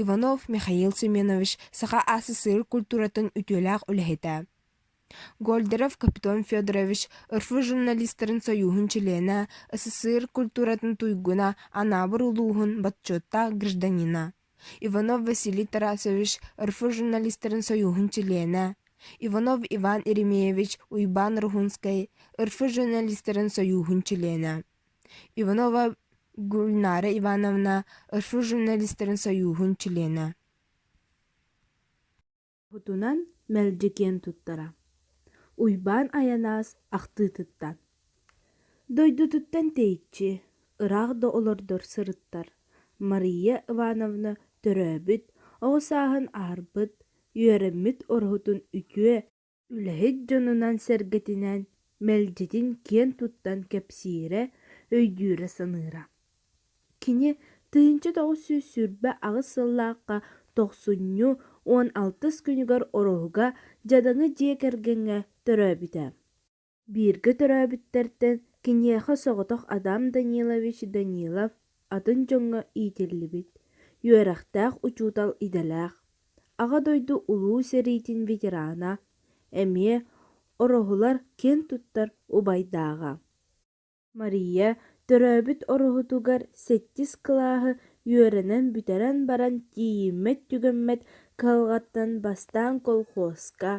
Иванов Михаил Семенович Саха АССР культуратын үтүөлээх үлэһитэ. Гольдеров Капитон Федорович РФ журналистарын сойууһун чилиэнэ, СССР культуратын туйгуна, Анаабыр улууһун бочуоттаах гражданина. Иванов Василий Тарасович РФ журналистарын сойууһун чилиэнэ. Иванов Иван Еремеевич Уйбаан Рухунскай РФ журналистарын сойууһун чилиэнэ. Иванова Гульнара Ивановна РФ журналистарын сойууһун чилиэнэ. Уһутунан мэлдьи киэн туттара. Уйбаан Айанаас ахтыытыттан Дойдутуттан тэйиччи, ыраах да олордор сырыттар, Мария Ивановна төрөөбүт, оҕо сааһын аарбыт, үөрэммит ороһутун үтүө, Үлэһит дьонунан-сэргэтинэн мэлдьитин киэн туттан кэпсиирэ, өйдүүрэ-саныыра. Кини 1928 сыллаахха тохсунньу 16 күнүгэр Ороһуга дьадаҥы дьиэ кэргэҥҥэ төрөөбүтэ. Бииргэ төрөөбүттэртэн киниэхэ соҕотох Адам Данилович Данилов атын дьоҥҥо иитиллибит, үөрэхтээх учуутал идэлээх, Аҕа дойду Улуу сэриитин ветерана, эмиэ Ороһулар киэн туттар убайдааҕа. Мария төрөөбүт Ороһутугар сэттис кылааһы үөрэнэн бүтэрэн баран тиийиммэт-түгэммэт кыһалҕаттан бастаан колхуоска,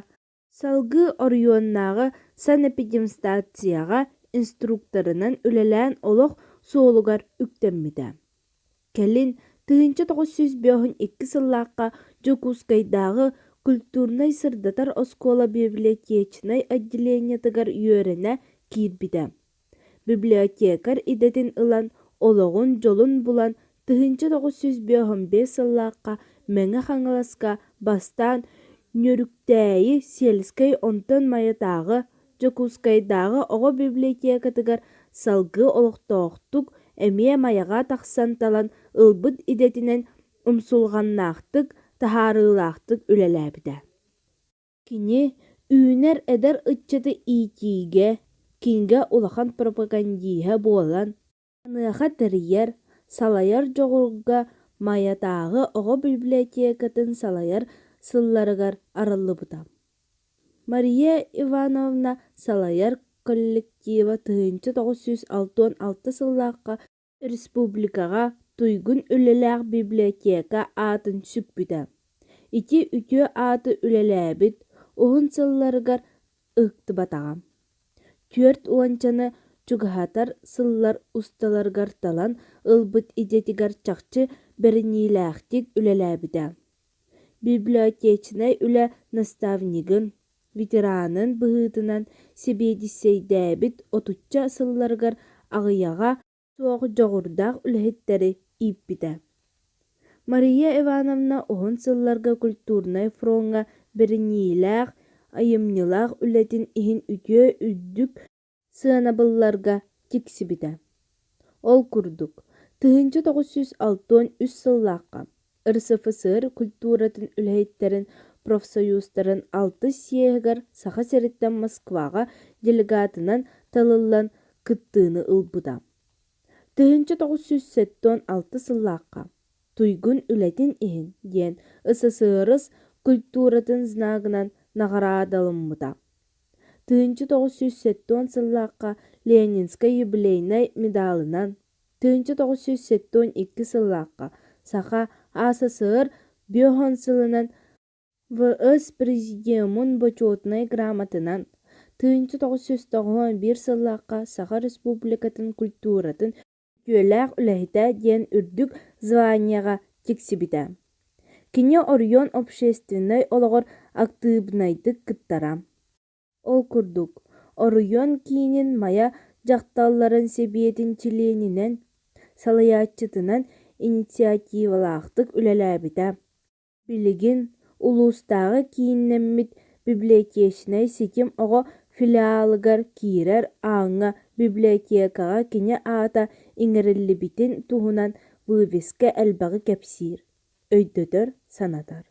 Салгыы оройуоннааҕы санэпидемстанцияҕа инструкторынан үлэлээн олох суолугар үктэммитэ. Кэлин 1952 сыллаахха Дьокуускайдааҕы культурнай-сырдатар оскуола библиотечнай отделениетыгар үөрэнэ киирбитэ. Библиотекарь идэтин ылан, олоҕун дьолун булан 1955 сыллаахха Мэҥэ Хаҥаласка бастаан Ньөрүктээйи сельскэй онтон Майатааҕы, Дьокуускайдааҕы оҕо библиотекатыгар салгыы олохтоохтук эмиэ Майаҕа тахсан талан ылбыт идэтинэн умсулҕаннаахтык, таһаарыылаахтык үлэлээбитэ. Кини үүнэр эдэр ыччаты иитиигэ, кинигэ улахан пропагандиһа буолан, маныаха тэрийэр, салайар дьоҕурга Майатааҕы оҕо библиотекатын салайар сылларыгар арыллыбыта. Мария Ивановна салайар коллектива 1966 сыллаахха республикаҕа туйгун үлэлээх библиотека аатын сүкпүтэ. Ити үтүө ааты үлэлээбит уһун сылларыгар ыһыктыбатаҕа. Түөрт уончаны чугаһатар сыллар усталарыгар талан ылбыт идэтигэр чахчы бэриниилээхтик үлэлээбитэ. Библиотечнай үлэ наставнигын, ветеранын быһыытынан сэбиэдиссэйдээбит отучча сылларыгар аҕыйаҕа суох дьоҕурдаах үлэһиттэри ииппитэ. Мария Ивановна уһун сылларга культурнай фроҥҥа бэриниилээх, айымньылаах үлэтин иһин үтүө үрдүк сыанабылларга тиксибитэ. Ол курдук, 1963 сыллаахха РСФСР культуратын үлэһиттэрин профсоюзтарын алтыс съеһигэр Саха сириттэн Москваҕа делегатынан талыллан кыттыыны ылбыта. 1976 сыллаахха «Туйгун үлэтин иһин» диэн СССР культуратын знагынан наҕараадаламмыта. 1970 сыллаахха Ленинскэй юбилейнай медалынан, 1972 сыллаахха Саха АССР биэс сылынан ВС Президиумун Бочуотунай грамотатынан, 1991 сыллаахха Саха Республикатын культуратын үтүөлээх үлэһитэ диэн үрдүк званиеҕа тиксибитэ. Кини оройуон общественнай олоҕор актыыбынайдык кыттара. Ол курдук, оройуон киинин Майа дьахталларын сэбиэтин чилиэнинэн, салайааччытынан инициативалаахтык үлэлээбитэ. Билигин улуустааҕы кииннэммит библиотечнай ситим оҕо филиалыгар киирэр ааҥҥа библиотекаҕа кини аата иҥэриллибитин туһунан вывеска элбэҕи кэпсиир, өйдөтөр, санатар.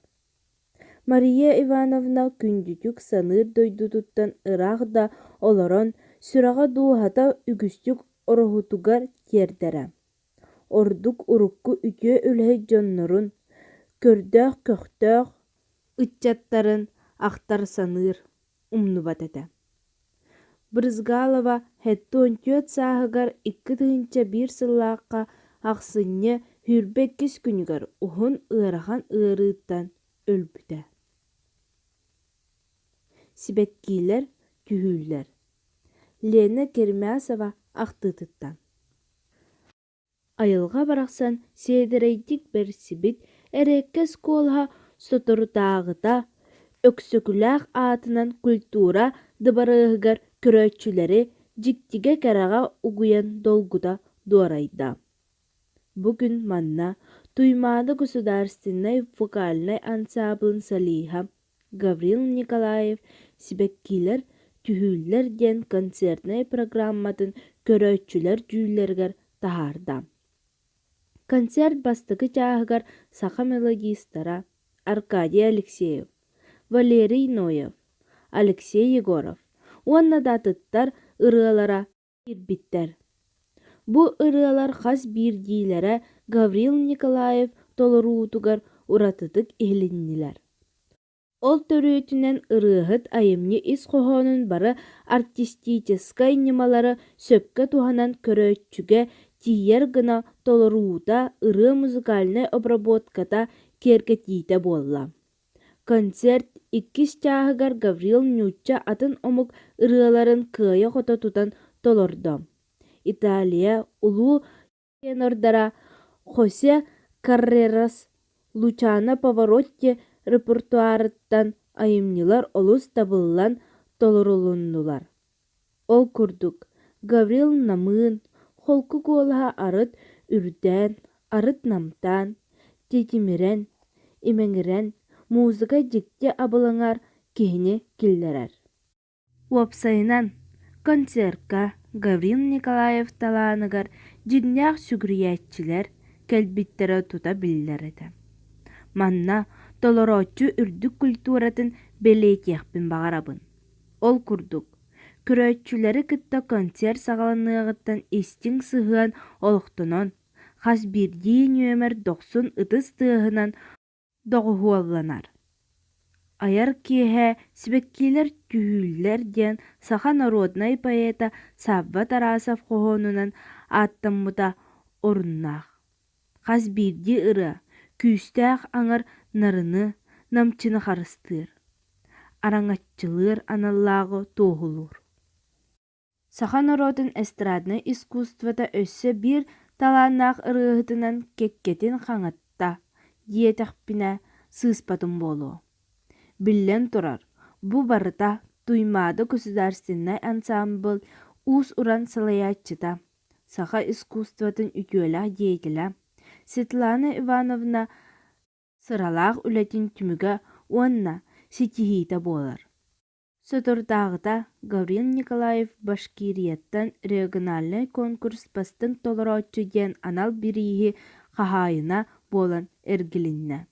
Мария Ивановна күндүтүк саныыр дойдутуттан ыраах да олорон, сүрэҕэ-дууһата үгүстүк ороһутугар тиэрдэрэ. Ордук урукку үтүө үлэһит дьоннорун, көрдөөх-көхтөөх ыччаттарын ахтар-саныыр, умнубат этэ. Брызгалова 74 сааһыгар 2001 сыллаахха ахсынньы 22 күнүгэр уһун ыарахан ыарыыттан өлбүтэ. Сибэккилэр түһүүллэр. Лена Кермясова ахтыытыттан. Айылҕа барахсан сиэдэрэйдик бэрсибит эриэккэс куолаһа соторутааҕыта Өксөкүлээх аатынан культура дыбарыаһыгар көрөөччүлэри дьиктигэ-кэрэҕэ угуйан долгута дуорайда. Бу күн манна Туймаада государственнай вокальнай ансаамбылын солиһа Гаврил Николаев «Сибэккилэр түһүүллэр» диэн концертнай программатын көрөөччүлэр дьүүллэригэр таһаарда. Концерт бастакы чааһыгар саха мелодистара Аркадий Алексеев, Валерий Ноев, Алексей Егоров уонна да атыттар ырыалара киирбиттэр. Бу ырыалар хас биирдиилэрэ Гаврил Николаев толоруутугар уратытык иһилиннилэр. Ол төрүөтүнэн ырыаһыт айымньы ис хоһоонун бары артистическай ньымалары сөпкө туһанан көрөөччүгэ тиийэр гына толоруута ырыа музыкальнай обработката киэргэтиитэ буолла. Концерт иккис чааһыгар Гаврил нуучча атын омук ырыаларын кыайа-хото тутан толордо. Италия улуу тенордара Хосе Каррерас, Лучано Паваротти репертуарыттан айымньылар олус табыллан толорулуннулар. Ол курдук, Гаврил намыын, холку куолаһа арыт үрдээн, арыт намтаан, титимирэн, имэҥирэн музыка дьикти абылаҥар киһини киллэрэр. Уопсайынан, концерка Гаврил Николаев талааныгар дьиҥнээх сүгүрүйээччилэр кэлбиттэрэ тута биллэр этэ. Манна толорооччу үрдүк культуратын бэлиэтиэхпин баҕарабын. Ол курдук, көрөөччүлэри кытта концерт саҕаланыаҕыттан истиҥ сыһыан олохтонон, Хас биирдии нүөмэр дохсун ытыс тыаһынан доҕуһуолланар. Айар киэһэ «Сибэккилэр түһүүллэр» диэн саха народнай поэта Савва Тарасов хоһоонунан ааттаммыта оруннаах. Хас биирдии ырыа күүстээх аҥар нарыны, намчыны харыстыыр, араҥаччылыыр аналлааҕы туоһулуур. Саха норуотун эстраднай искусствота өссө биир талааннаах ырыаһытынан кэккэтин хаҥатта диэтэхпинэ сыыспатым буолуо. Биллэн турар, бу барыта Туймаада государственнай ансаамбыл уус-уран салайааччыта, саха искусствотын үтүөлээх деятелэ Светлана Ивановна сыралаах үлэтин түмүгэ уонна ситиһиитэ буолар. Соторутааҕыта Гаврил Николаев Башкирияттан региональнай конкурс бастыҥ толорооччу диэн анал бирииһи хаһаайына буолан эргилиннэ.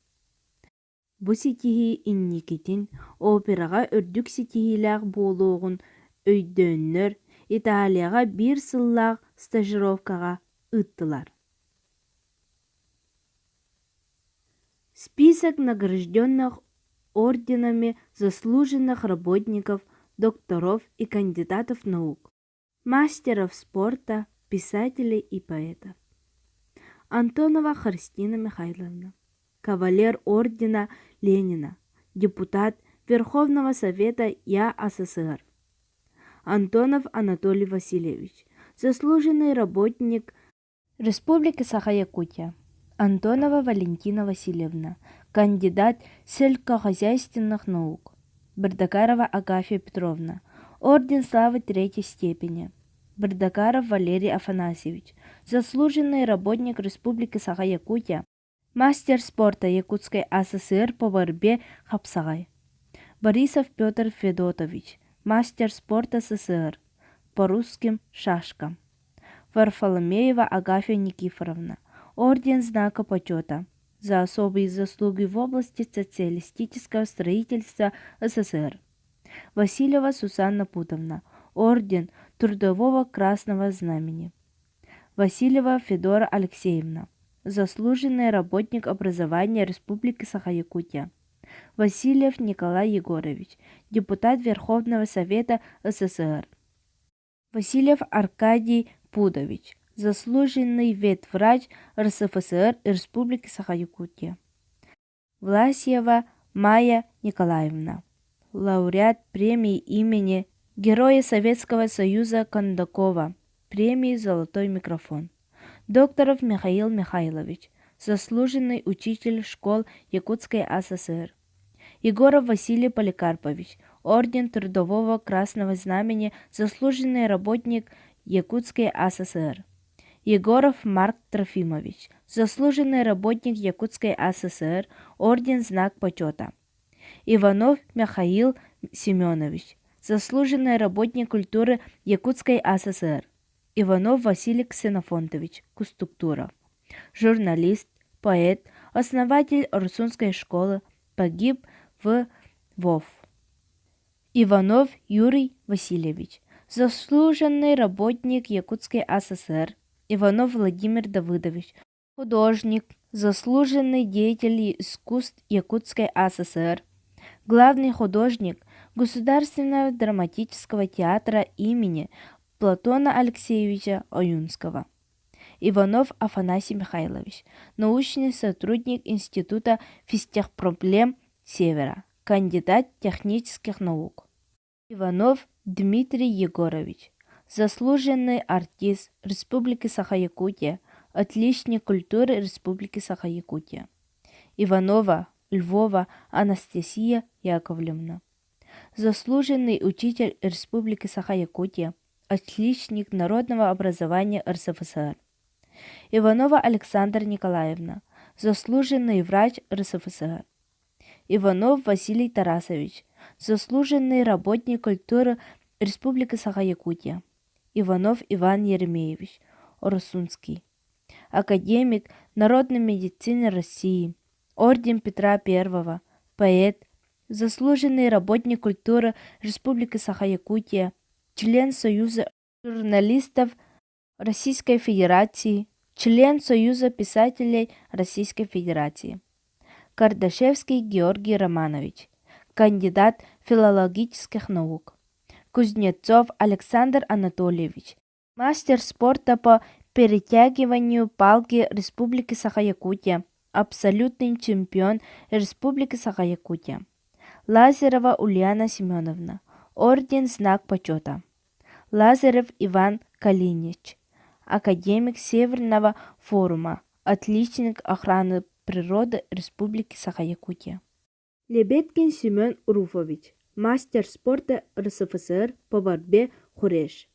Бу ситиһии инникитин операҕа үрдүк ситиһиилээх буолуоҕун өйдөөннөр, Италияҕа биир сыллаах стажировкаҕа ыыттылар. Список награжденных орденами заслуженных работников, докторов и кандидатов наук, мастеров спорта, писателей и поэтов. Антонова Христина Михайловна, кавалер ордена Ленина, депутат Верховного Совета ЯАССР. Антонов Анатолий Васильевич, заслуженный работник Республика Саха-Якутия. Антонова Валентина Васильевна, кандидат сельскохозяйственных наук. Бардакарова Агафья Петровна, орден славы третьей степени. Бардакаров Валерий Афанасьевич, заслуженный работник Республики Саха-Якутия, мастер спорта Якутской АССР по борьбе хапсаҕай. Борисов Петр Федотович, мастер спорта СССР по русским шашкам. Варфоломеева Агафья Никифоровна, орден Знака почета за особые заслуги в области социалистического строительства СССР. Васильева Сусанна Путовна, орден Трудового Красного Знамени. Васильева Федора Алексеевна, заслуженный работник образования Республики Саха-Якутия. Васильев Николай Егорович, депутат Верховного Совета СССР. Васильев Аркадий Пудович, заслуженный ветврач РСФСР Республики Саха-Якутия. Власьева Майя Николаевна, лауреат премии имени Героя Советского Союза Кондакова, премии «Золотой микрофон». Докторов Михаил Михайлович, заслуженный учитель школ Якутской АССР. Егоров Василий Поликарпович, орден Трудового Красного Знамени, заслуженный работник Якутской АССР. Егоров Марк Трофимович, заслуженный работник Якутской АССР, орден Знак почета. Иванов Михаил Семенович, заслуженный работник культуры Якутской АССР. Иванов Василий Ксенофонтович, Кустуктуров. Журналист, поэт, основатель Русунской школы, погиб в ВОВ. Иванов Юрий Васильевич, заслуженный работник Якутской АССР. Иванов Владимир Давыдович, художник, заслуженный деятель искусств Якутской АССР, главный художник Государственного драматического театра имени Платона Алексеевича Ойунского. Иванов Афанасий Михайлович, научный сотрудник Института физтехпроблем Севера, кандидат технических наук. Иванов Дмитрий Егорович, заслуженный артист Республики Саха-Якутия, отличник культуры Республики Саха-Якутия. Иванова Львова Анастасия Яковлевна, заслуженный учитель Республики Саха-Якутия, отличник народного образования РСФСР. Иванова Александра Николаевна, заслуженный врач РСФСР. Иванов Василий Тарасович, заслуженный работник культуры Республики Саха-Якутия. Иванов Иван Еремеевич, Оросунский. Академик народной медицины России, орден Петра Первого, поэт, заслуженный работник культуры Республики Саха-Якутия, член Союза журналистов Российской Федерации, член Союза писателей Российской Федерации. Кардашевский Георгий Романович, кандидат филологических наук. Кузнецов Александр Анатольевич, мастер спорта по перетягиванию палки Республики Саха-Якутия, абсолютный чемпион Республики Саха-Якутия. Лазарева Ульяна Семеновна, орден Знак почета. Лазарев Иван Калинич, академик Северного форума, отличник охраны природы Республики Саха-Якутия. Лебедкин Семен Руфович, мастер спорта РСФСР по борьбе хуреш.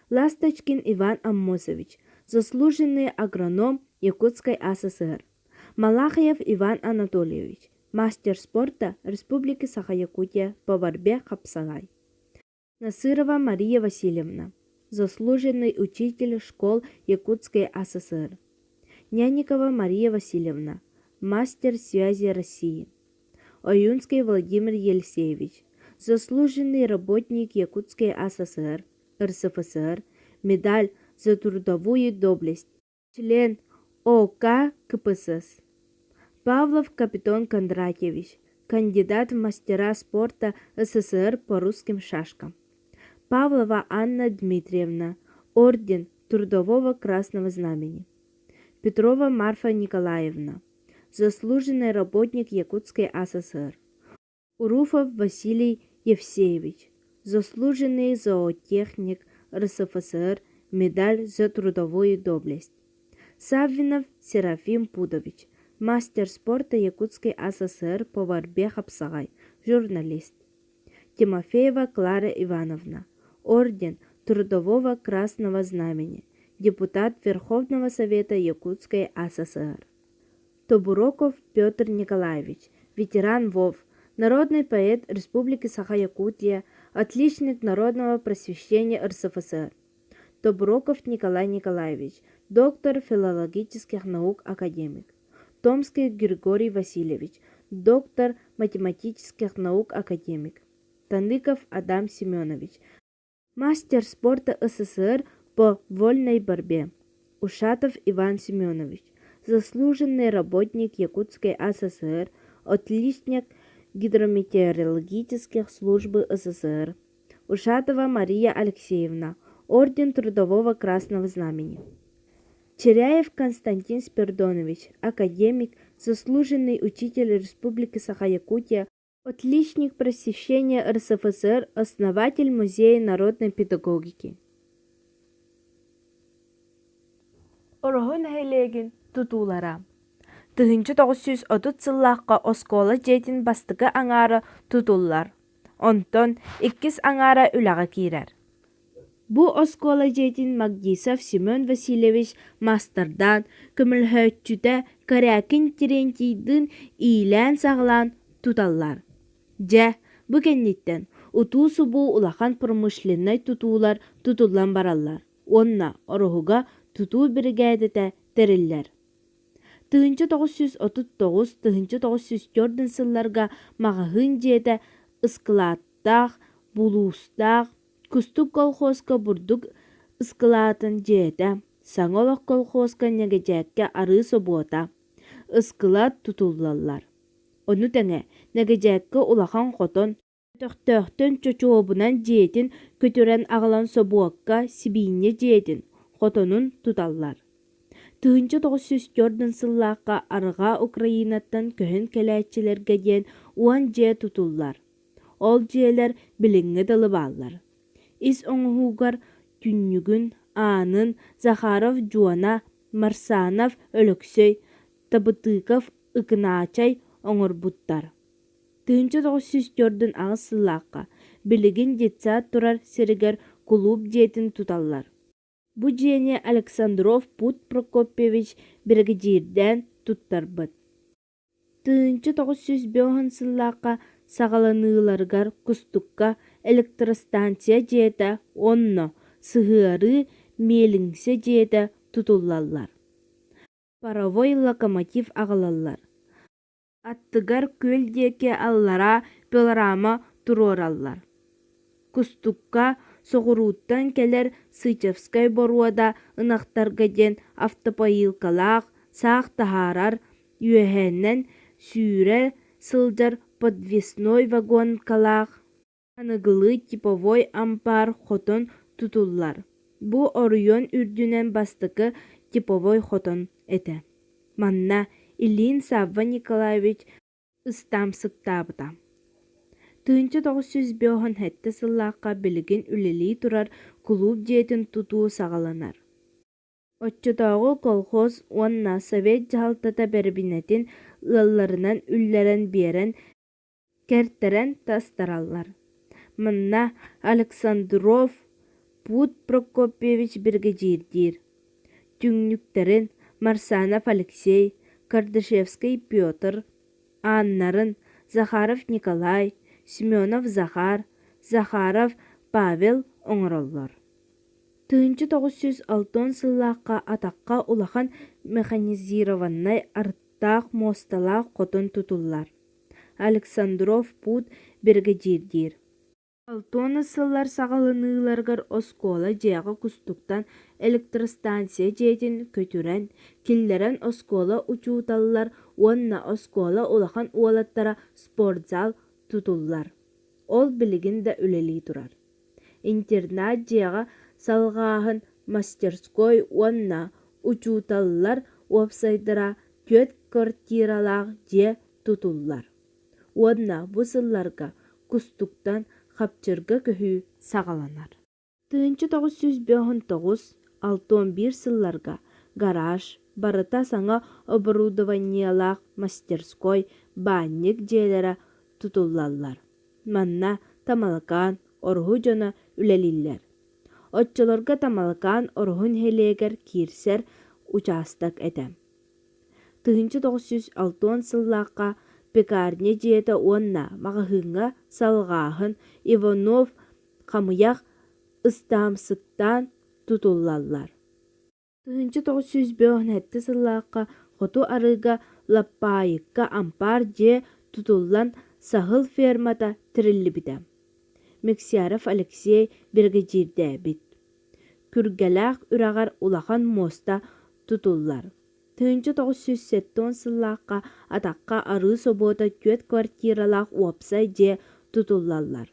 Ласточкин Иван Аммосович, заслуженный агроном Якутской АССР. Малахаев Иван Анатольевич, мастер спорта Республики Саха-Якутия по борьбе хапсаҕай. Насырова Мария Васильевна, заслуженный учитель школ Якутской АССР. Няникова Мария Васильевна, мастер связи России. Ойунский Владимир Елисеевич, заслуженный работник Якутской АССР, РСФСР, медаль за трудовую доблесть, член ОК КПСС. Павлов Капитон Кондратьевич, кандидат в мастера спорта СССР по русским шашкам. Павлова Анна Дмитриевна, орден Трудового Красного Знамени. Петрова Марфа Николаевна, заслуженный работник Якутской АССР. Уруфов Василий Евсеевич, заслуженный зоотехник РСФСР, медаль за трудовую доблесть. Саввинов Серафим Пудович, мастер спорта Якутской АССР по борьбе хапсаҕай, журналист. Тимофеева Клара Ивановна, орден Трудового Красного Знамени, депутат Верховного Совета Якутской АССР. Тобуроков Петр Николаевич, ветеран ВОВ, народный поэт Республики Саха-Якутия, отличник народного просвещения РСФСР. Тобуроков Николай Николаевич, доктор филологических наук, академик. Томский Григорий Васильевич, доктор математических наук, академик. Таныков Адам Семенович, мастер спорта СССР по вольной борьбе. Ушатов Иван Семенович, заслуженный работник Якутской АССР, отличник гидрометеорологических служб СССР. Ушатова Мария Алексеевна, орден Трудового Красного Знамени. Черяев Константин Спирдонович, академик, заслуженный учитель Республики Саха-Якутия, отличник просвещения РСФСР, основатель Музея народной педагогики. Ороһу нэһилиэгин тутуулара 1930 сыллаахха оскуола дьиэтин бастакы аҥаара тутуллар, онтон иккис аҥаара үлэҕэ киирэр. Бу оскуола дьиэтин Магдисов Семен Васильевич маастардаан, көмөлөһөөччүтэ Корякин Терентийдыын иилээн-саҕалаан туталлар. Дьэ, бу кэнниттэн утуу-субуу улахан промышленнай тутуулар тутуллан бараллар уонна Ороһуга тутуу биригээдэтэ тэриллэр. 1939 1904 сылларга маҕаһыын дьиэтэ ыскылааттаах, булуустаах, Кустук колхозка бурдук ыскылаатын дьиэтэ, Саҥа олох колхозка Нэгэдьээккэ арыы собуота, ыскылаат тутуллаллар. Ону тэҥэ Нэгэдьээккэ улахан хотон, Өтөхтөөхтөн чочуобунан дьиэтин көтүрэн аҕалан собуокка сибиинньэ дьиэтин, хотонун туталлар. 1904 сыллаахха Арҕаа Украинаттан көһөн кэлээччилэргэ диэн 10 дьиэ тутуллар. Ол дьиэлэр билиҥҥи дылы бааллар. Ис оҥоһуугар түннүгүн, аанын Захаров Дьуона, Марсанов Өлөксөй, Табытыков Ыкынаачай оҥорбуттар. 1948 сыллаахха билигин детсад турар сиригэр кулууп дьиэтин туталлар. Бу дьиэни Александров Пут Прокопьевич биригэдьиирдээн туттарбыт. 1905 сыллаахха саҕаланыыларыгар Кустукка электростанция дьиэтэ уонна сыһыарыы миэлиҥсэ дьиэтэ тутуллаллар. Паровой локомотив аҕалаллар. Аттыгар күөл диэки аллараа пилорама туруораллар. Кустукка Соҕурууттан кэлэр Сычевскай боруода ынахтарга диэн автопоилкалаах, саах таһаарар, үөһэнэн сүүрэ сылдьар подвесной вагонкалаах, аныгылыы типовой ампаар хотон тутуллар. Бу оройуон үрдүнэн бастакы типовой хотон этэ. Манна Ильин Савва Николаевич ыстаамсыктаабыта. 1957 сыллаахха билигин үлэлии турар кулууп дьиэтин тутуу саҕаланар. Оччотооҕу колхоз уонна совет дьаһалтата бэрэбинэтин ыалларынан үллэрэн биэрэн кэртэрэн тастараллар. Манна Александров Пуд Прокопьевич биригэдьиирдиир. Түннүктэрин Марсанов Алексей, Кардашевскай Петр, ааннарын Захаров Николай, Семенов Захар, Захаров Павел оҥороллор. 1960 сыллаахха атахха улахан механизированнай арыттаах муосталаах хотон тутуллар. Александров Пуд биригэдьиирдиир. Алтуонус сыллар саҕаланыыларыгар оскуола дьиэҕэ Кустуктан электростанция дьиэтин көтүрэн, киллэрэн оскуола учууталлар уонна оскуола улахан уолаттара спортзал тутуллар. Ол билигин да үлэлии турар. Интернат дьиэҕэ салҕааһын мастерской уонна учууталлар уопсайдара түөрт квартиралаах дьиэ тутуллар. Уонна бу сылларга Кустуктан Хапчырга көһүү саҕаланар. 1959 61 сылларга гараж, барыта саҥа оборудованиелаах мастерской, баанньык дьиэлэрэ тутуллаллар. Манна Тамалакаан, Ороһу дьоно үлэлииллэр. Оччолорго Тамалакаан Ороһу нэһилиэгэр киирсэр учаастак этэ. 1960 сыллаахха пекарня дьиэтэ уонна маҕаһыыҥҥа салҕааһын Иванов хамыйах ыстаамсыктаан тутуллаллар. 1957 сыллаахха Хоту арыыга Лаппаайыкка ампаар дьиэ тутуллан саһыл фермата тэриллибитэ. Мексяров Алексей биригэдьиирдээбит. Күргэлээх үрэҕэр улахан муоста тутуллар. 1970 сыллаахха Атахха арыы собуота түөрт квартиралаах уопсай дьиэ тутуллаллар.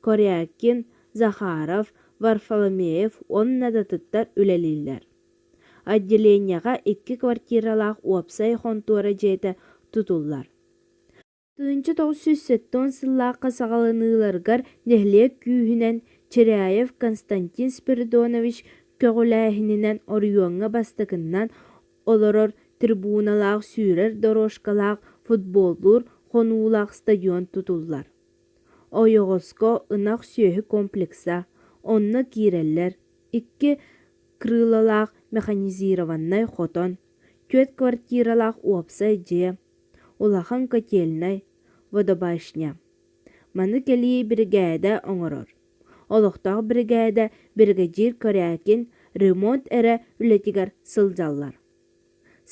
Корякин, Захаров, Варфоломеев уонна да атыттар үлэлииллэр. Отделениеҕа икки квартиралаах уопсай хонтуора дьиэтэ тутуллар. 1970 сыллаахха саҕаланыыларыгар нэһилиэк күүһүнэн Чиряев Константин Спиридонович көҕүлээһининэн оройуоҥҥа бастакынан олорор трибуналаах сүүрэр дорожкалаах футболлуур хонуулаах стадион тутуллар. Ойоҕоско ынах сүөһү комплекса, онно киирэллэр икки крылолаах механизированнай хотон, түөрт квартиралаах уопсай дьиэ, улахан котельнай, водобашня. Маны кэлии биригээдэ оҥорор. Олохтоох биригээдэ биригэдьиир Корякин ремонт эрэ үлэтигэр сылдьаллар.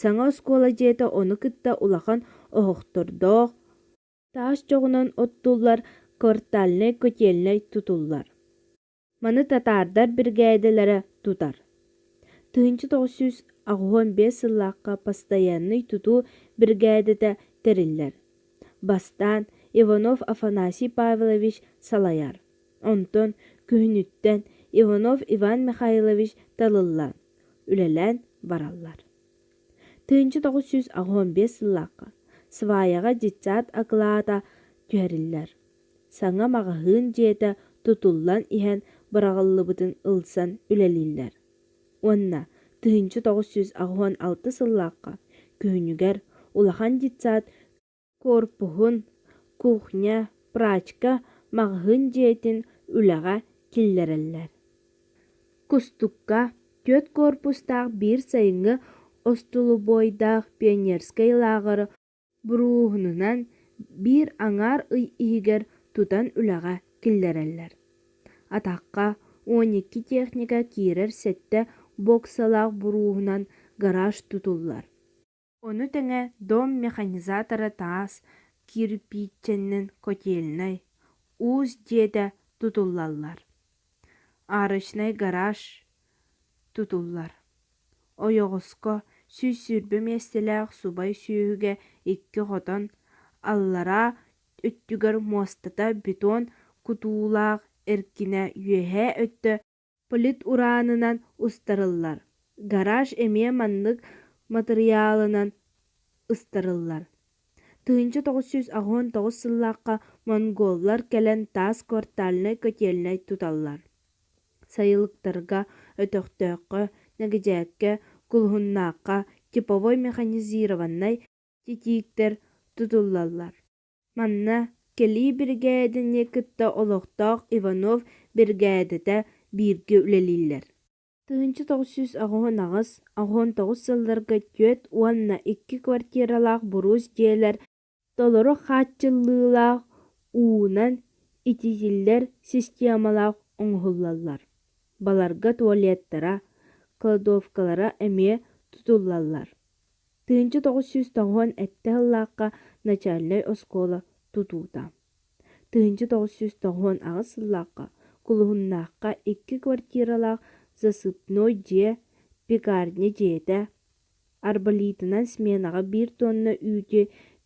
Саҥа оскуола дьиэтэ ону кытта улахан оһохтордоох, таас чоҕунан оттуллар квартальнай котельнай тутуллар. Маны татаардар биригээдэлэрэ тутар. 1985 сыллаахха постояннай тутуу биригээдэтэ тэриллэр. Бастаан Иванов Афанасий Павлович салайар. Онтон күһүнүттэн Иванов Иван Михайлович талыллан, үлэлээн бараллар. 1985 сыллаахха сваяҕа детсад акылаата түһэриллэр. Саҥа маҕаһыын дьиэтэ тутуллан иһэн быраҕыллыбытын ылсан үлэлииллэр. Уонна 1986 сыллаахха күһүнүгэр улахан детсад корпуһун, кухня, прачка маҕаһыын дьиэтин үлэҕэ киллэрэллэр. Кустукка түөрт корпустаах биир сайыҥҥы остолобуойдаах пионерскай лааҕыры Бурууһунунан биир аҥаар ый иһигэр тутан үлэҕэ киллэрэллэр. Атахха 12 техника киирэр сэттэ боксалаах бурууһунан гараж тутуллар. Ону тэҥэ дом механизатора таас кирпииччэнэн котельнай, уус дьиэтэ тутуллаллар. Арочнай гараж тутуллар. Ойоҕоско 120 миэстэлээх субай сүөһүгэ икки хотон, аллараа өттүгэр муостата бетон кутуулаах эркинэ үөһээ өттө Полит-ураанынан устарыллар, гараж эмиэ маннык матырыйаалынан ыстарыллар. 1989 сыллаахха монголлар кэлэн таас квартальнай котельнай туталлар. Сайылыктарга, Өтөхтөөххө, Нэгэдьээккэ, Кулуһуннаахха типовой механизированнай титииктэр тутуллаллар. Манна кэлии биригээдэни кытта олохтоох Иванов биригээдэтэ бииргэ үлэлииллэр. 1988, 89 сылларга 42 квартиралаах буруус дьиэлэр толору хааччыллыылаах уунан ититиллэр системалаах оҥоһуллаллар. Баларга туалеттара, кладовкалара эмиэ тутуллаллар. 1997 сыллаахха начальнай оскуола тутуута. 1998 сыллаахха Кулуһуннаахха икки квартиралаах засыпной дьиэ, пекарня дьиэтэ, арболитынан сменаҕа биир тонна үүтү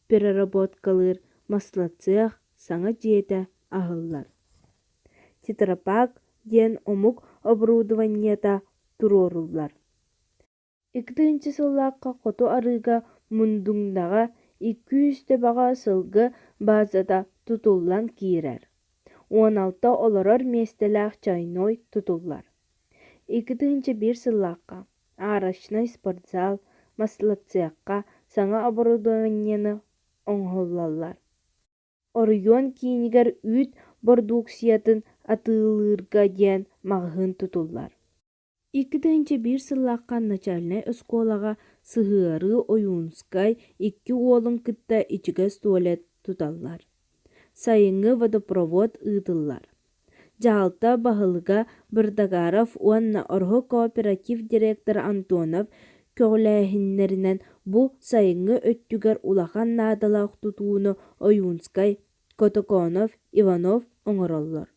переработкалыыр маслоцех саҥа дьиэтэ аһыллар. Тетрапак диэн омук оборудованиета туруоруллар. 2000 сыллаахха Хоту арыыга Мундуҥнаҕа 200 төбөҕө сылгы баазата тутуллан киирэр, 16 олорор миэстэлээх чайной тутуллар. 2001 сыллаахха арочнай спортзал, маслоцехха саҥа оборудованиены оҥоһуллаллар. Оройуон киинигэр үүт бородууксуйатын атыылыырга диэн маҕаһыын тутуллар. 2001 сыллаахха начальнай оскуолаҕа сыһыарыы Ойуунскай икки уолун кытта ичигэс туалет туталлар. Сайыҥҥы водопровод ыытыллар. Дьаһалта баһылыга Бырдагаров уонна Ороһу кооператив директора Антонов көҕүлээһиннэринэн бу сайыҥҥы өттүгэр улахан наадалаах тутууну Ойуунскай, Котоконов, Иванов оҥороллор.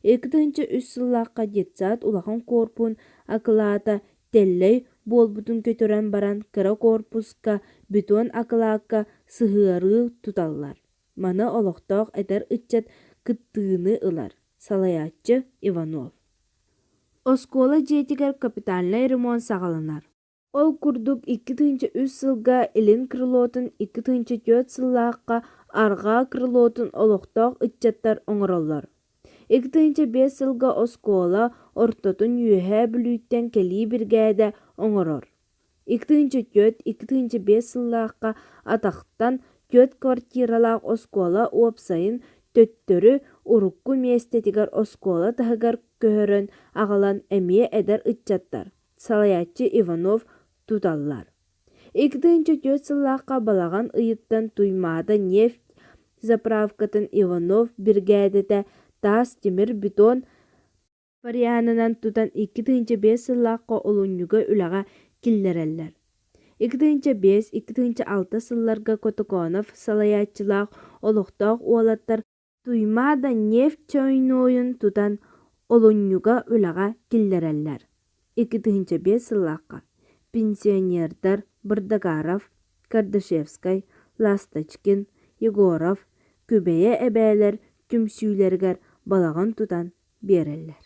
2003 сыллаахха детсад улахан куорпуһун акылаата тэллэй буолбутун көтүрэн баран кыра куорпуска бетон акылаакка сыһыарыы туталлар. Маны олохтоох эдэр ыччат кыттыыны ылар, салайааччы Иванов. Оскуола дьиэтигэр капитальнай ремонт саҕаланар. Ол курдук 2003 сылга илин крылотун, 2004 сыллаахха арҕаа крылотун олохтоох ыччаттар оҥороллор. 2005 сылга оскуола ортотун Үөһээ Бүлүүттэн кэлии биригээдэ оҥорор. 2004, 2005 сыллаахха атахтан түөрт квартиралаах оскуола уопсайын төттөрү урукку миэстэтигэр оскуола таһыгар көһөрөн аҕалан эмиэ эдэр ыччаттар салайааччы Иванов туталлар. 2004 сыллаахха балаҕан ыйыттан Туймаада нефть заправкатын Иванов биригээдэтэ таас тимир бетон варианынан тутан 2005 сыллаахха олунньуга үлэҕэ киллэрэллэр. 2005, 2006 сылларга Котоконов салайааччылаах олохтоох уолаттар Туймаада нефть чойнуойун тутан олунньуга үлэҕэ киллэрэллэр. 2005 сыллаахха пенсионердар Бырдагаров, Кардашевскай, Ласточкин, Егоров, Күбэйэ эбээлэр түмсүүлэригэр балаҕан тутан биэрэллэр.